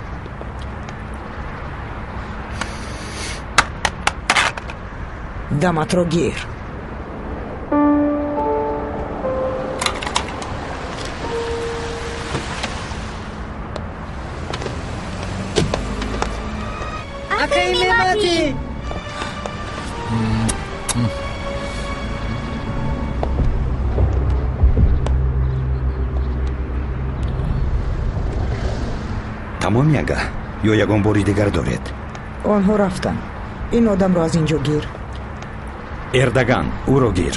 Даматро гир. Акаи Мемати! Тамом яга ё ягон бори дигар доред? Онҳо рафтанд. Ин одамро аз ин ҷо гир. Эрдаган, ӯро гир.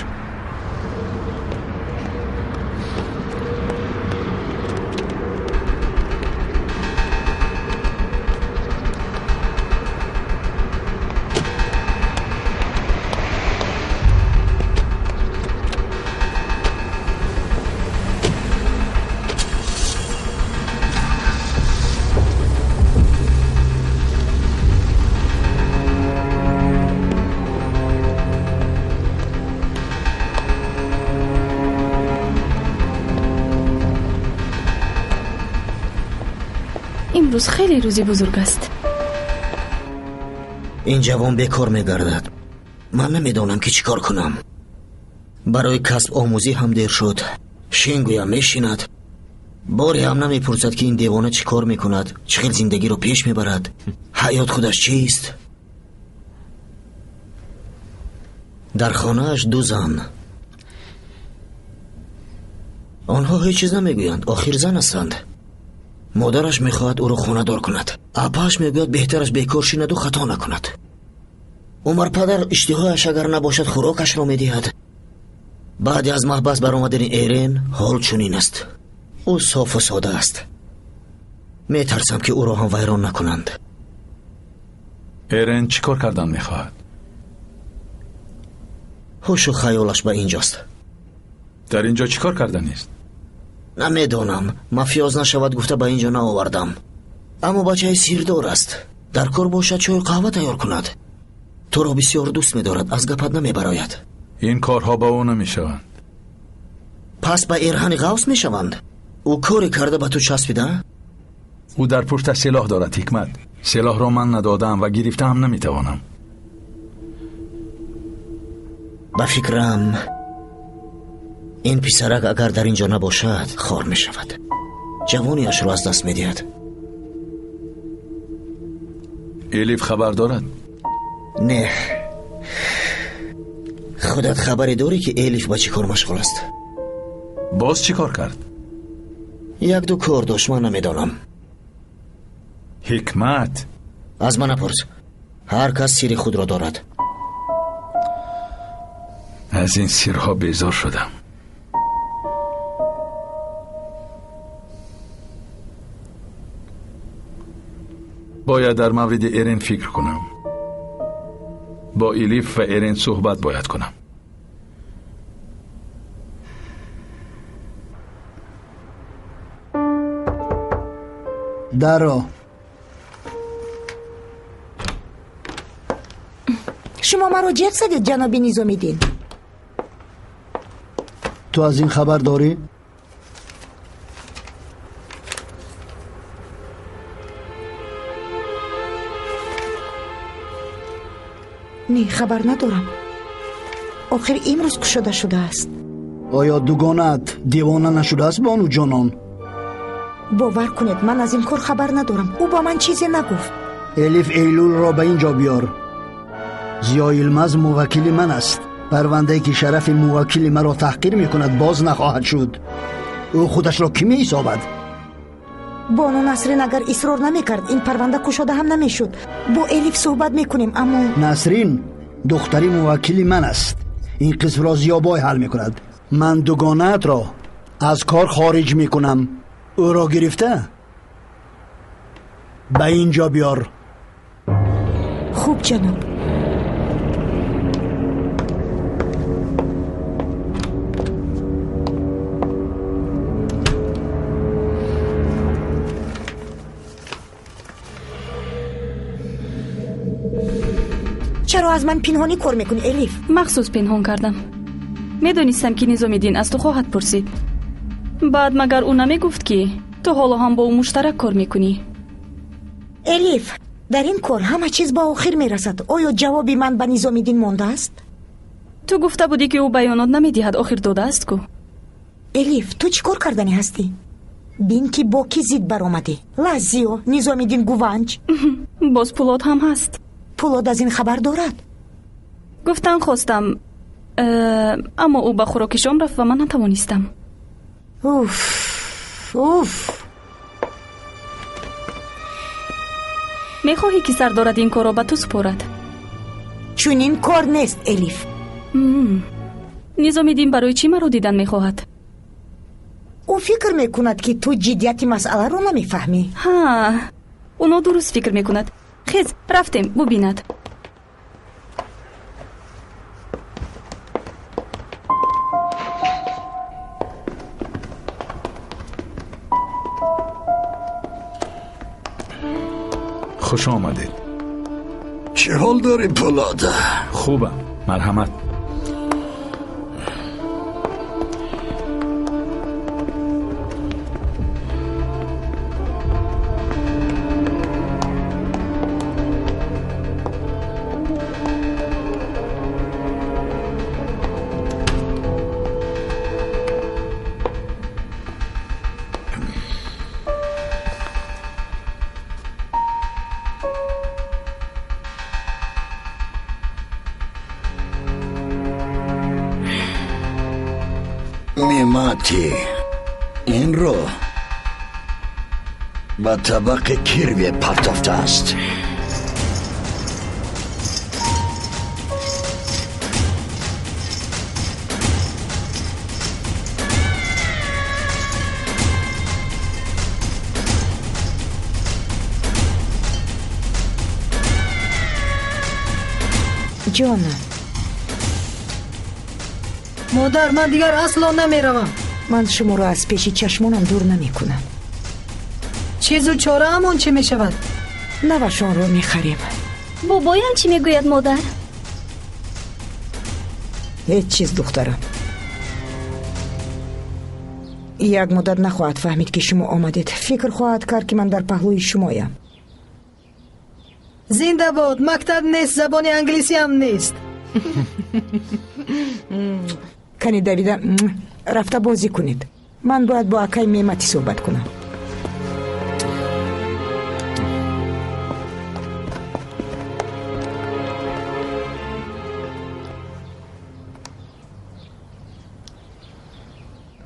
Имрӯз хеле рӯзи бузург аст. Ин ҷавон бекор мегардад. Ман намедонам ки чӣ кор кунам. Барои касб омӯзӣ ҳам дер шуд. Шин гӯям мешинад. Боре ҳам намепурсад ки ин девона чӣ кор мекунад, чӣ хел зиндагиро пеш мебарад, ҳаёт худаш чист. Дар хонааш ду зан. Онҳо ҳеҷ чиз намегӯянд, охир зан ҳастанд. Модараш мехоҳад ӯро хонадор кунад. Апааш мегӯяд беҳтараш бекор шинаду хато накунад. Умар падар иштиҳояш агар набошад, хӯрокашро медиҳад. Баъди аз маҳбас баромадани Эрен ҳол чунин аст. Ӯ софу сода аст. Метарсам, ки ӯро ҳам вайрон накунанд. Эрен чӣ кор кардан мехоҳад? Ҳушу хаёлаш ба инҷост. Дар инҷо чӣ кор карданист? Намедонам. Мафиёз нашавад гуфта ба инҷо наовардам. Аммо бачаи сирдор аст. Дар кор бошад чою қаҳва тайёр кунад. Туро бисёр дӯст медорад, аз гапат намебарояд. Ин корҳо ба ӯ намешаванд. Пас ба Эрҳани Ғавс мешаванд? Ӯ коре карда ба ту часпида? Ӯ дар пушташ силоҳ дорад, Ҳикмат. Силоҳро ман надодаам ва гирифта ҳам наметавонам. Ба фикрам, ин писарак агар дар инҷо набошад, хор мешавад. Ҷавониашро аз даст медиҳад. Элиф хабар дорад? Не. Худат хабаре дорӣ, ки Элиф ба чӣ кор машғул аст? Боз чӣ кор кард? Як-ду кор дошт, ман намедонам. Ҳикмат! Аз ман напурс. Ҳар кас сири худро дорад. Аз ин сирҳо безор шудам. Бояд дар мавриди Эрен фикр кунам. Бо Элиф ва Эрен суҳбат бояд кунам. Даро. Шумо маро ҷеғ задед, ҷаноби Низомиддин. Ту аз ин хабар дорӣ? Не, хабар надорам. Охир имрӯз кушода шудааст. Оё дугонаат девона нашудааст, бону ҷонон? Бовар кунед, ман аз ин кор хабар надорам. Ӯ ба ман чизе нагуфт. Элиф Эйлулро ба ин ҷо биёр. Зиё Йилмаз муваккили ман аст. Парвандае ки шарафи муваккили маро таҳқир мекунад, боз нахоҳад шуд. Ӯ худашро кӣ меҳисобад? Бону Насрин агар исрор намекард, ин парванда кушода ҳам намешуд. Бо Элиф суҳбат мекунем, аммо Насрин духтари муваккили ман аст. Ин қисмро Зиёбой ҳал мекунад. Ман дугонаатро аз кор хориҷ мекунам. Ӯро гирифта ба ин ҷо биёр. Хуб, ҷаноб. Чаро аз ман пинҳонӣ кор мекунӣ, Элиф? Махсус пинҳон кардам. Медонистам, ки Низомиддин аз ту хоҳад пурсид. Баъд магар ӯ намегуфт, ки ту ҳоло ҳам бо ӯ муштарак кор мекунӣ? Элиф, дар ин кор ҳама чиз ба охир мерасад. Оё ҷавоби ман ба Низомиддин мондааст? Ту гуфта будӣ, ки ӯ баёнот намедиҳад, охир додааст ку. Элиф, ту чӣ кор карданӣ ҳастӣ? Бин, ки бо кӣ зид баромадӣ. Лазиё, Низомиддин Гуванҷ. Боз Пулод ҳам ҳаст. Пулод аз ин хабар дорад? Гуфтан хостам, аммо ӯ ба хӯроки шом рафт ва ман натавонистам. Уф, уф. Мехоҳӣ, ки сардорат ин корро ба ту супорад? Чунин кор нест, Элиф. Низомиддин барои чӣ маро дидан мехоҳад? Ӯ фикр мекунад, ки ту ҷиддияти масъаларо намефаҳмӣ. Ҳа, ӯ нодуруст фикр мекунад. Хез, рафтем, бубинад. Хуш омадед. Чӣ ҳол дорӣ, Пулод? Хубам, марҳамат. Мемати инро ба табақи кирве партофтааст. Ҷонам. Модар, ман дигар асло намеравам. Ман шуморо аз пеши чашмонам дур намекунам. Чизу чораамон чӣ мешавад? Навашонро мехарем. Бобоям чӣ мегӯяд, модар? Ҳеҷ чиз, духтарам. Як муддат нахоҳад фаҳмид, ки шумо омадед. Фикр хоҳад кард, ки ман дар паҳлӯи шумоям. Зинда бод, мактаб нест, забони англисиам нест. Кани давида рафта бозӣ кунед. Ман бояд бо акай Мематӣ суҳбат кунам.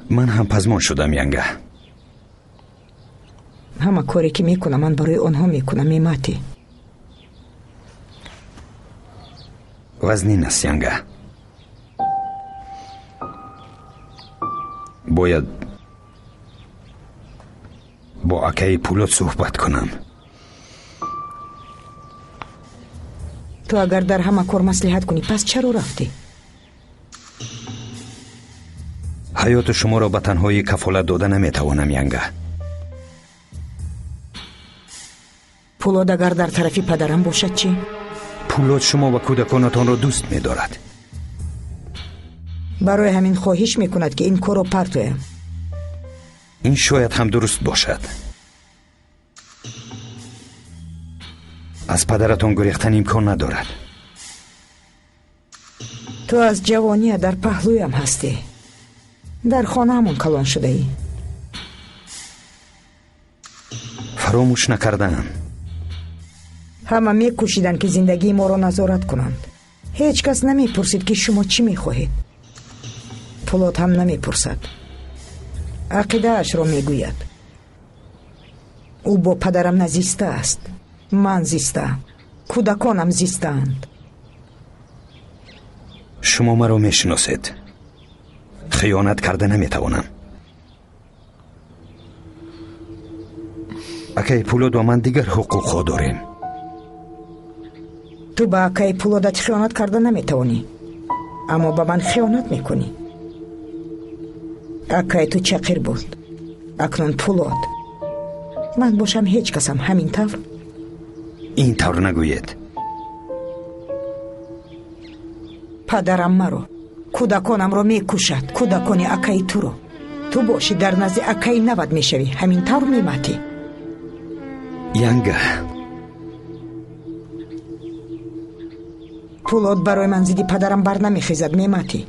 Ман ҳам пазмон шудам, янга. Ҳама коре ки мекунам, ман барои онҳо мекунам, Мематӣ. Вазнин аст, янга. Бояд бо акаи Пулод суҳбат кунам. Ту агар дар ҳама кор маслиҳат кунӣ, пас чаро рафтӣ? Ҳаёти шуморо ба танҳоӣ кафолат дода наметавонам, янга. Пулод агар дар тарафи падарам бошад чӣ? Пулод шумо ва кӯдаконатонро дӯст медорад. Барои ҳамин хоҳиш мекунад, ки ин корро партоям. Ин шояд ҳам дуруст бошад. Аз падаратон гурехтан имкон надорад. Ту аз ҷавония дар паҳлӯям ҳастӣ. Дар хонаамон калон шудаӣ. Фаромӯш накардаам. Ҳама мекӯшиданд, ки зиндагии моро назорат кунанд. Ҳеҷ кас намепурсид, ки шумо чӣ мехоҳед. Пулод ҳам намепурсад. Ақидаашро мегӯяд. Ӯ бо падарам назиста аст. Ман зистаам. Кӯдаконам зистаанд. Шумо маро мешиносед. Хиёнат карда наметавонам. Акаи Пулод ва ман дигар ҳуқуқҳо дорем. Ту ба акаи Пулодат хиёнат карда наметавонӣ, аммо ба ман хиёнат мекунӣ. Акаи ту чақир буд, акнун Пулод. Ман бошам ҳеҷ касам, ҳамин тавр? Ин тавр нагӯед. Падарам маро, кӯдаконамро мекушад, кӯдакони акаи туро. Ту бошӣ дар назди акаи навад мешавӣ, ҳамин тавр, Мематӣ? Янга. Пулод барои ман зидди падарам бар намехезад, Мематӣ.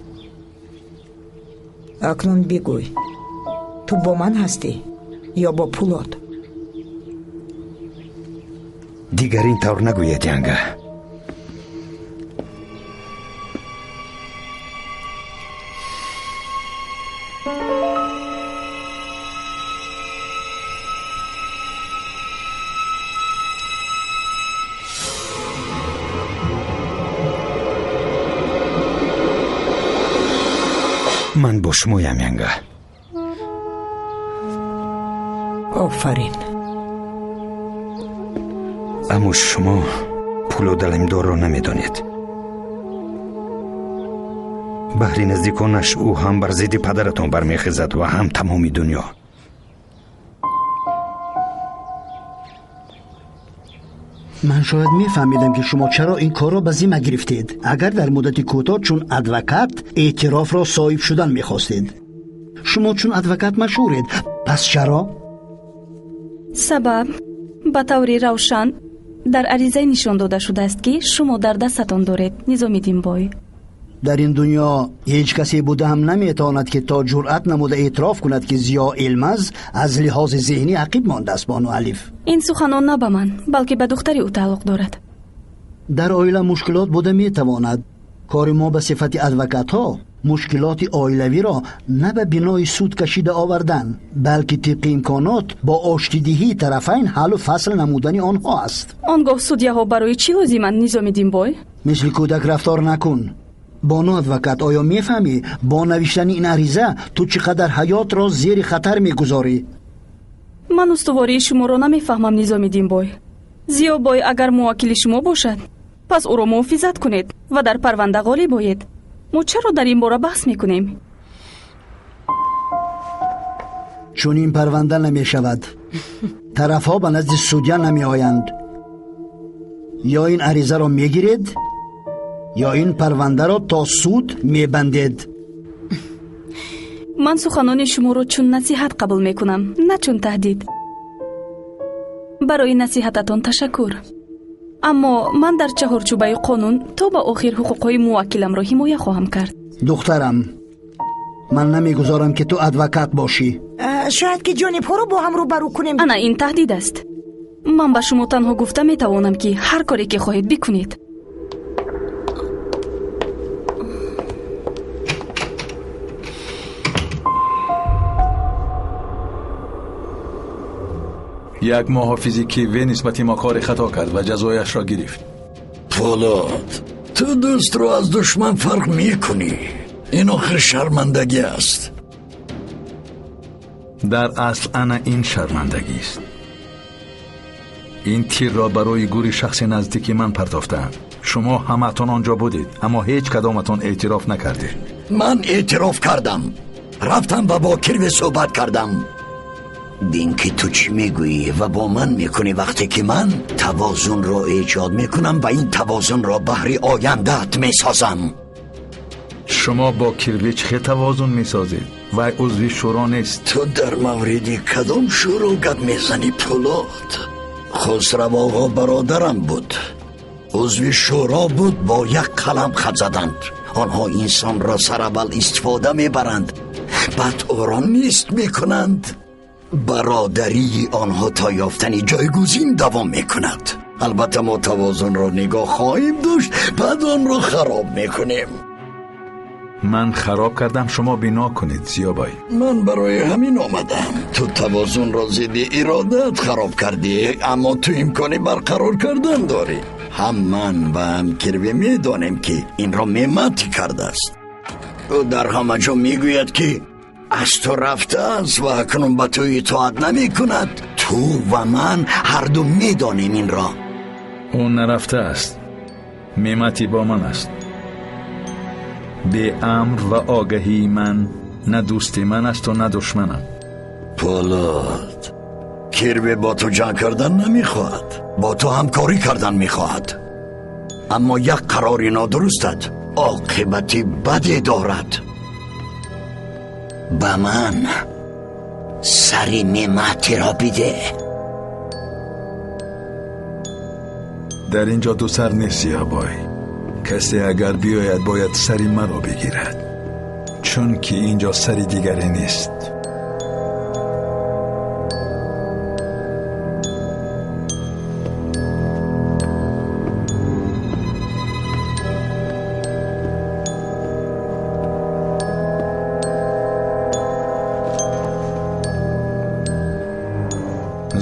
Акнун бигӯй, ту бо ман ҳастӣ ё бо Пулод? Дигар ин тавр нагӯед, янга. Ман бо шумоям, янга. Офарин. Аммо шумо Пулод Алимдорро намедонед. Баҳри наздиконаш ӯ ҳам бар зидди падаратон бармехезад ва ҳам тамоми дунё. Ман шояд мефаҳмидам, ки шумо чаро ин корро ба зимма гирифтед, агар дар муддати кӯтоҳ чун адвокат эътирофро соҳиб шудан мехостед. Шумо чун адвокат машҳуред, пас чаро? Сабаб ба таври равшан дар аризае нишон дода шудааст, ки шумо дар дастатон доред, Низомиддинбой. Дар ин дунё ҳеҷ касе буда ҳам наметавонад, ки то ҷуръат намуда эътироф кунад, ки Зиё Илмаз аз лиҳози зеҳнӣ ақиб мондааст, бону Алиф. Ин суханон на ба ман, балки ба духтари ӯ тааллуқ дорад. Дар оила мушкилот буда метавонад. Кори мо ба сифати адвокатҳо мушкилоти оилавиро на ба бинои суд кашида овардан, балки тибқи имконот бо оштидиҳии тарафайн ҳаллу фасл намудани онҳо аст. Он гоҳ судяҳо барои чӣ лозиманд, Низомиддинбой? Мисли кӯдак рафтор накун. Бону адвокат, оё мефаҳмӣ бо навиштани ин ариза ту чӣ қадар ҳаётро зери хатар мегузорӣ? Ман устувории шуморо намефаҳмам, Низомиддинбой. Зиёбой агар муваккили шумо бошад, Пас ӯро муҳофизат кунед ва дар парванда ғолиб оед. Мо чаро дар ин бора баҳс мекунем? Чунин парванда намешавад. Тарафҳо ба назди судя намеоянд. Ё ин аризаро мегиред, ё ин парвандаро то суд мебандед. Ман суханони шуморо чун насиҳат қабул мекунам, на чун таҳдид. Барои насиҳататон ташаккур. Аммо ман дар чаҳорчӯбаи қонун то ба охир ҳуқуқҳои муваккиламро ҳимоя хоҳам кард. Духтарам, ман намегузорам ки ту адвокат бошӣ. Шояд ки ҷонибҳоро бо ҳам рӯбарӯ кунем. Ана ин таҳдид аст. Ман ба шумо танҳо гуфта метавонам, ки ҳар коре ки хоҳед бикунед. Як муҳофизи киве нисбати мо кори хато кард ва ҷазояшро гирифт. Полод, ту дӯстро аз душман фарқ мекунӣ. Ин охир шармандагӣ аст. Дар асл ана ин шармандагист. Ин тирро барои гури шахси наздики ман партофтаанд. Шумо ҳамаатон он ҷо будед, аммо ҳеҷ кадоматон эътироф накардед. Ман эътироф кардам. Рафтам ва бо Кирве суҳбат кардам. Бин ки ту чӣ мегӯӣ ва бо ман мекунӣ вақте ки ман тавозунро эҷод мекунам ва ин тавозунро баҳри ояндаат месозам. Шумо бо Кирве чӣ хел тавозун месозед? Вай узви шӯро нест. Ту дар мавриди кадом шӯро гап мезанӣ, Пулод? Хусрав оғо бародарам буд. Узви шӯро буд, бо як қалам хат заданд. Онҳо инсонро сараввал истифода мебаранд, баъд ӯро нест мекунанд. Бародарии онҳо то ёфтани ҷойгузин давом мекунад. Албатта мо тавозунро нигоҳ хоҳем дошт, баъд онро хароб мекунем. Ман хароб кардам, шумо бино кунед, Зиёбой. Ман барои ҳамин омадам. Ту тавозунро зидди иродат хароб кардӣ, аммо ту имкони барқарор кардан дорӣ. Ҳам ман ва ҳам Кирве медонем, ки инро Мемати кардааст. Ӯ дар ҳама ҷо мегӯяд, ки аз ту рафтааст ва акнун ба ту итоат намекунад. Ту ва ман ҳарду медонем инро. Ӯ нарафтааст. Мемати бо ман аст. Беамр ва огаҳии ман на дӯсти ман асту на душманам. Полод, Кирве бо ту ҷанг кардан намехоҳад, бо ту ҳамкорӣ кардан мехоҳад. Аммо як қарори нодурустат оқибати баде дорад. Ба ман сари Мематиро бидеҳ. Дар ин ҷо ду сар нест, Зиёбой. Касе агар биёяд, бояд сари маро бигирад, чунки ин ҷо сари дигаре нест.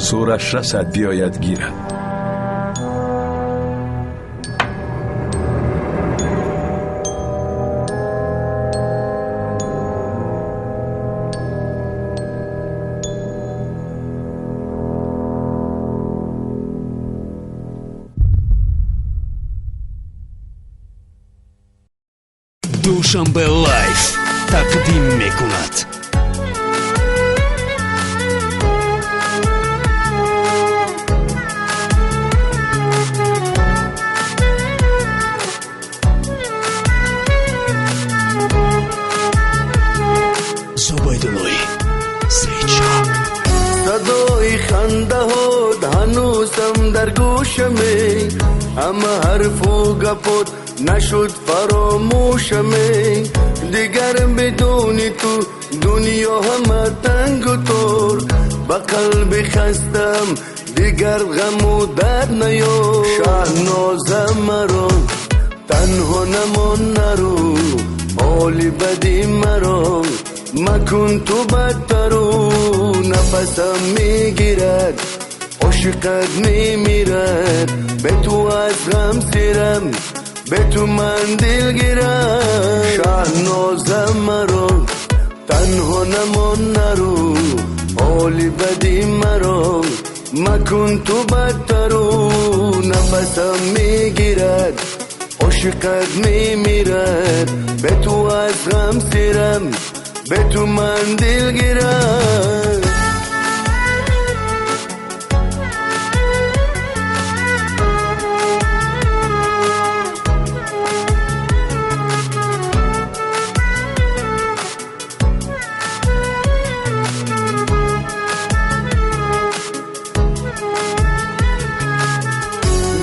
Зӯраш расад, биёяд гирад. Душанбе Лайф тақдим мекунад. Зубайдуллои Сейчак. Садои хандаҳот ҳанӯзам дар гӯшаме, ҳама ҳарфу гапот нашуд фаромӯшаме. Дигар бидуни ту дунё ҳама тангу тор, ба қалби хастам дигар ғаму дард наёр. Шаҳноза маро танҳо намон нару, ҳоли бади маро макун ту бадтару. Нафасам мегирад, ошиқат мемирад, бе ту аз ғам сирам, бе ту ман дилгирам. Шаҳноза маро танҳо намон нару, ҳоли бади маро макун ту бадтару нафасам мегирад ошиқат мемирад бе ту аз ғам сирам бе ту ман дилгирам.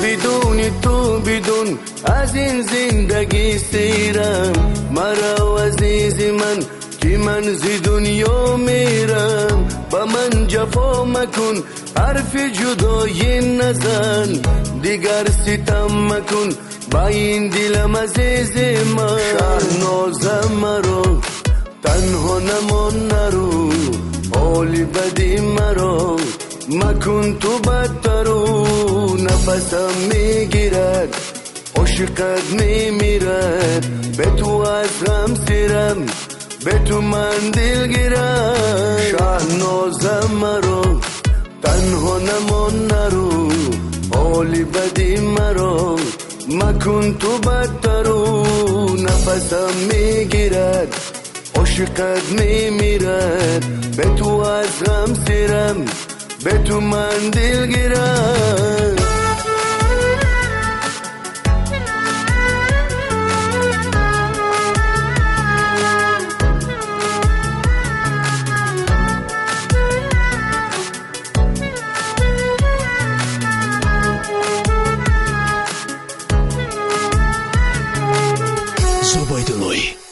Бидуни ту бидун аз ин зиндагӣ сирам маро азизи ман ки ман зи дунё мерам ба ман ҷафо макун ҳарфи ҷудоӣ назан дигар ситам макун ба ин дилам азизи ман. Шаҳноза маро танҳо намон нару ҳоли бади маро макун ту бадтару нафасам мегирад ошиқат мемирад бе ту аз ғам сирам бе ту ман дилгирам. Шаҳноза маро танҳо намон нару ҳоли бади маро макун ту бадтару нафасам мегирад ошиқат мемирад бе ту аз ғам сирам бе ту ман дилгирам. Зубайдуллои.